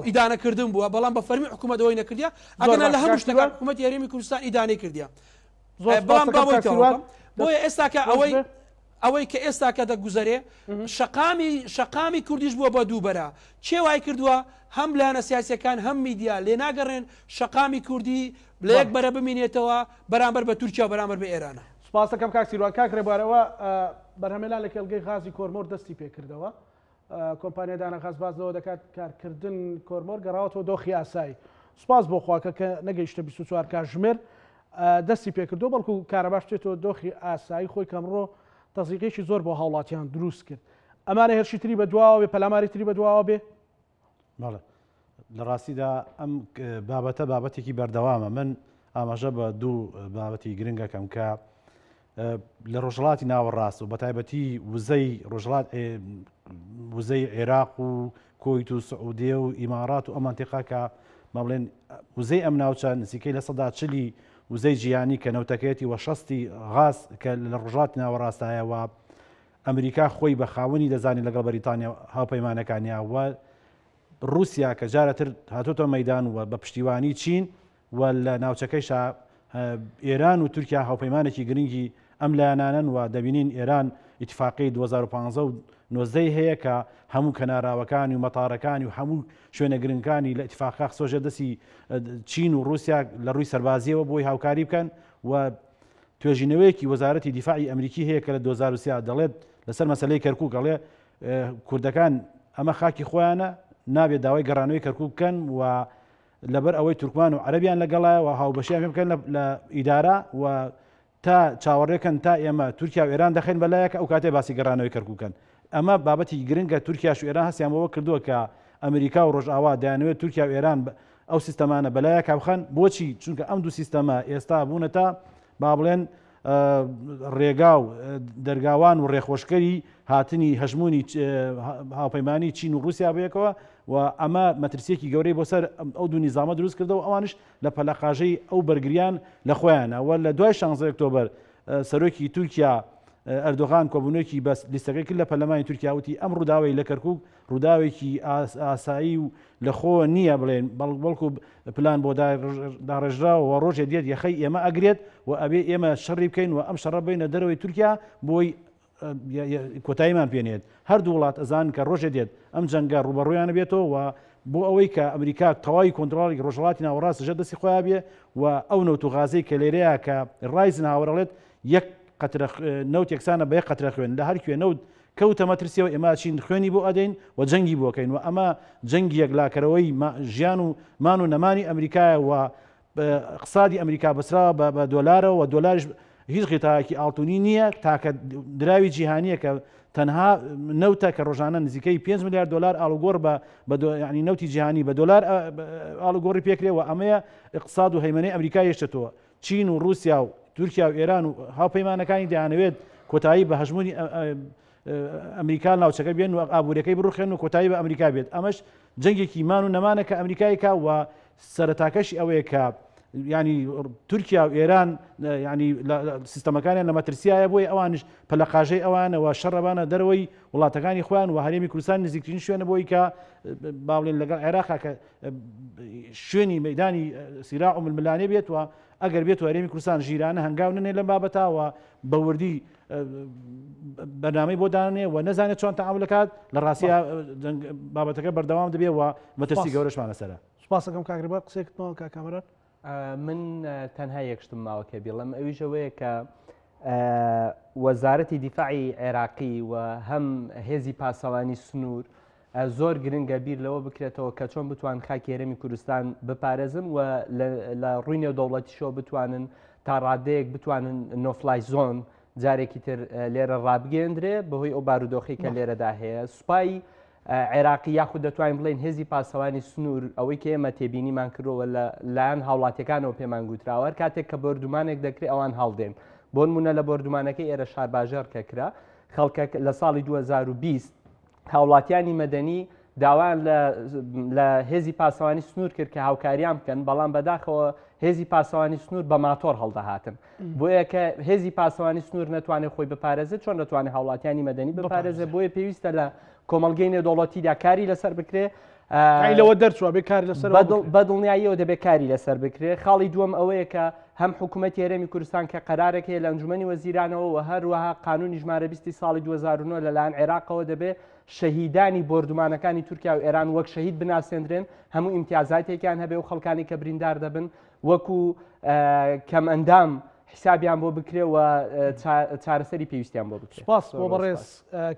ئیدانەکردن بووە بەڵام بە فەرمی حکوومەت ئەوەی نەکردە ئەگەنا لە هەموو شتەکان حکوومەتی هەرێمی کوردستان ئیدانەی کردیە بەڵام بۆیە ئێستاکە ئەوەی ئەوەی کە ئێستاکە دەگوزەرێ شەقامی شەقامی کوردیش بووە بە دووبەرە کێ وای کردووە هەم لایەنە سیاسیەکان هەم میدیا لێناگەڕێن شەقامی کوردی لە یەک بەرە بمینێتەوە بەرامبەر بە تورکیا و بەرامبەر بە ئێرانە. سوپاست دەکەم کاک سیروان. کاک ڕێبوار ئەوە بەرهەمهێنان لە کێڵگەی غازی کۆرمۆر دەستی پێکردەوە. کۆمپانیای دانە غاز باس لەوە دەکات کارکردن کۆرمۆر گەڕاوەتەوە دۆخی ئاسایی. سوپاس بۆ خوا کە کە نەگەیشتە 24 کاژمێر دەستی پێکردو بەڵکو کارەباش بچێتەوە دۆخی ئاسایی خۆی کە ئەمڕۆ تەزیقێکی زۆر بۆ هاوڵاتیان دروست کرد. ئەمانە هێرشی تری بەدواوە بێ پەلاماری تری بەدواوە بێ؟ بەڵێ لە ڕاستیدا ئەم بابەتە بابەتێکی بەردەوامە من ئاماژە بە دوو بابەتی گرنگەکەم کە لە ڕۆژهەڵاتی ناوەڕاست و بەتایبەتی وزەی ڕۆژهەڵات وزەی عێراق و کۆیت و سعودیە و ئیمارات و ئەم مەنتیقە کە ما بڵێن وزەی ئەم ناوچە نزیکەی لە سەدا چلی وزەی جیهانی کە نەوتەکەیەتی و شەستی غاز کە لە ڕۆژهەڵاتی ناوەڕاستایە و ئەمریکا خۆی بە خاوەنی دەزانێت لەگەڵ بەریتانیا هاوپەیمانەکانیا و ڕووسیا کە جارەتر هاتۆتە مەدان و بە پشتیوانی چین و لە ناوچەکەیشا ئێران و تورکیا هاوپەیمانێکی گرنگی ئەم لایەنانەن و دەبینین ئێران ئیتفاقی 2015 و نۆزدەی هەیە کە هەموو کەناراوەکانی و مەتارەکانی و هەموو شوێنە گرنگەکانی لە ئیتفاقا خستۆ ژێر دەستی چین و ڕووسیا لە ڕووی سەربازیەوە بۆی هاوکاری بکەن و توێژینەوەیەکی وەزارەتی دیفاعی ئەمریکی هەیە کە لە 2023 دەڵێت لەسەر مەسلەی کەرکک ئەڵێ کوردەکان ئەمە خاکی خۆیانە نابێت داوای گەڕانەوەی کەرکک بکەن و لەبەر ئەوەی تورکمان و عەرەبیان لەگەڵایە و هاوبەشیان پێ بکەن لە ئیدارە و تا چاوەڕێکەن تا ئێمە تورکیا و ئێران دەخەین بەلایەکە ئەو کاتێ باسی گەڕانەوەی کەرکوکەن ئەمە بابەتی گرنگە تورکیاش و ئێران هەستیان بەوە کردووە کە ئەمریکا و ڕۆژئاوا دەیانەوێت تورکیا و ئێران ئەو سیستەمانە بەلایەکا بخەن، بۆچی؟ چونکە ئەم دوو سیستەمە ئێستا بوونەتە با بڵێن ڕێگا و دەرگاوان و ڕێخۆشکەری هاتنی هەژموونی هاوپەیمانی چین و ڕووسیا بەیەکەوە و ئەمە مەترسیەکی گەورەی بۆ سەر ئەو دوو نیزامە دروست کردەوە ئەوانش لە پەلەقاژەی ئەو بەرگریان لە خۆیانە و لە دوای 16 ئۆکتۆبەر سەرۆکی تورکیا ئەردۆغان کۆبوونەوەیەکی بە لیستەکەی کرد لە پەرلەمانی تورکیا وتی ئەم ڕووداوەی لە کەرکوک ڕووداوێکی ئاسایی و لە خۆ نییە بڵێن بەڵکو پلان بۆ داڕێژراوە و ڕۆژێ دێت یەخەی ئێمە ئەگرێت و ئەبێ ئێمە شەڕی بکەین و ئەم شەڕە بینە دەرەوەی تورکیا بۆی کۆتاییمان پێنێت هەردوو وڵات ئەزان کە ڕۆژێ دێت ئەم جەنگە ڕوبەڕویانە بێتەوە و بۆ ئەوەی کە ئەمریکا تەواوی کۆنترۆڵی ڕۆژهەڵاتی ناوەڕاست ژێر دەستی خۆیان بێ و ئەو نەوت و غازەی کە لێرەیە کە ڕایزنهاوەر ئەڵێت یەک قەترە نەوت یەکسانە بە یەک قەترە خوێن لە هەر کوێ نەوت کەوتە مەترسیەوە ئێمە چین خوێنی بۆ ئەدەین و جەنگی بۆکەین و ئەمە جەنگی یەکلاکەرەوەی ژیان و مان و نەمانی ئەمریکایە و اقتصادی ئەمریکا بەسراوە بە دۆلارەوە و دۆلاریش هیچ غیتایەکی ئاڵتونی نییە تاکە دراوی جیهانیە کە تەنها نەوتە کە ڕۆژانە نزیکەی 5 میلیارد دلار ئاڵوگۆڕ بە ینی نەوتی جیهانی بە دۆلار ئاڵوگۆڕی پێکرێ و ئەمەیە اقتصاد و هەیمنەی ئەمریکا هێشتەوە چین و ڕوسیا و تورکیا و ئێران و هاوپەیمانەکانی دەیانەوێت کۆتایی بە هەژموونی ئەمریکا ناوچەکە بێن و ئابووریەکەی بڕوخێن و کۆتایی بە ئەمریکا بێت ئەمەش جەنگێکی مان و نەمانە کە ئەمریکایکا و سەرەتاکەشی ئەوەیە کە ینی تورکیا و ئێران ینی سیستەمەکانیان لە مەترسیایە بۆی ئەوانش پەلەقاژەی ئەوانەوە شەڕەبانە دەرەوەی وڵاتەکانی خۆیان و هەرێمی کوردستان نزیکترین شوێنە بۆی کە باڵێن لەگەڵ عێراقا کە شوێنی مەدانی سیراع و ململانێ بێت و ئەگەر بێت و هەرێمی کوردستان ژیرانە هەنگاو نەنێ لەم بابەتەوە بە وردی بەرنامەی بۆ دانێ و نەزانێت چۆن تەعامول دەکات لە ڕاستیا بابەتەکە بەردەوام دەبێ و مەترسی گەورەشمان لەسەرە. سوپاسەکەم کاک ڕێبوار قسەیەکت ماوە کاک کامەران؟ من تەنها یەک شتم ماوە کە بیڵێم ئەویش ئەوەیە کە وەزارەتی دیفاعی عێراقی و هەم هێزی پاسەوانی سنوور زۆر گرنگە بیر لەوە بکرێتەوە کە چۆن بتوان خاکی هەرێمی کوردستان بپارێزن و لە ڕووی نێودەوڵەتیشەوە بتوانن تا ڕادەیەک بتوانن no-fly zone جارێکی تر لێرە ڕابگەندرێ بەهۆی ئەو بارودۆخی کە لێرەدا هەیە سوپای عێراقی یاخود دەتوانین بڵێن هێزی پاسەوانی سنوور ئەوەی کە ئێمە تێبینیمان کردەوە لە لایەن هاوڵاتیەکانەوە پێمان گوتراوە هەر کاتێک کە بۆردومانێک دەکرێت ئەوان هەڵدێن بۆنمونە لە بۆردومانەکەی ئێرە شارباژێڕ کە کرا خەڵکەک لە ساڵی 2020 هاوڵاتیانی مەدەنی داوایان لە هێزی پاسەوانی سنوور کرد کە هاوکاریان بکەن بەڵام بەداخەوە هێزی پاسەوانی سنوور بە ماتۆر هەڵدەهاتن بۆیە کە هێزی پاسەوانی سنوور نەتوانێت خۆی بپارێزێت چۆن دەتوانێت هاوڵاتیانی مەدەنی بپارێزێت بۆیە پێویستە لە کۆمەڵگەی نێودەوڵەتیدا کاری لەسەر بکرێ لەوە دەرچوە بێ کار لەسەر بە دڵنیاییەوە دەبێت کاری لەسەر بکرێ خاڵی دووەم ئەوەیە کە هەم حکوومەتی هەرێمی کوردستان کە قەرارێک هەیە لە ئەنجومەنی وەزیرانەوە و هەروەها قانونی ژمارە 20 ساڵی 2009 لەلایەن عێراقەوە دەبێ شەهیدانی بۆردومانەکانی تورکیا و ئێران وەک شەهید بناسێندرێن هەموو ئیمتیازاتێکیان هەبێ و خەڵکانی کە بریندار دەبن وەکو کەمئەندام حیسابیان بۆ بکرێ و چارەسەری پێویستیان بۆ بکرێ. سوپاس بۆ بەڕێز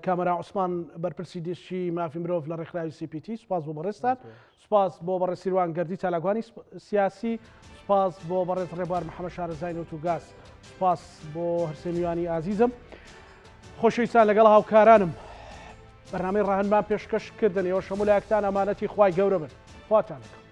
کامەران عوسمان بەرپرسی دێسکی مافی مرۆڤ لە ڕێکخراوی سی پی تی سوپاس بۆ بەڕێزتان سوپاس بۆ بەڕێز سیروان گەردی چالاکوانی سیاسی سوپاس بۆ بەڕێز ڕێبوار محەمەد شارەزای نەوت و گاز سوپاس بۆ هەرسێ میوانی ئازیزم خۆشەویستان لەگەڵ هاوکارانم بەرنامەی ڕەهەندمان پێشکەش کردن ئێوەش هەموو لایەکتان ئەمانەتی خوای گەورە بن خواتان لەگەڵ.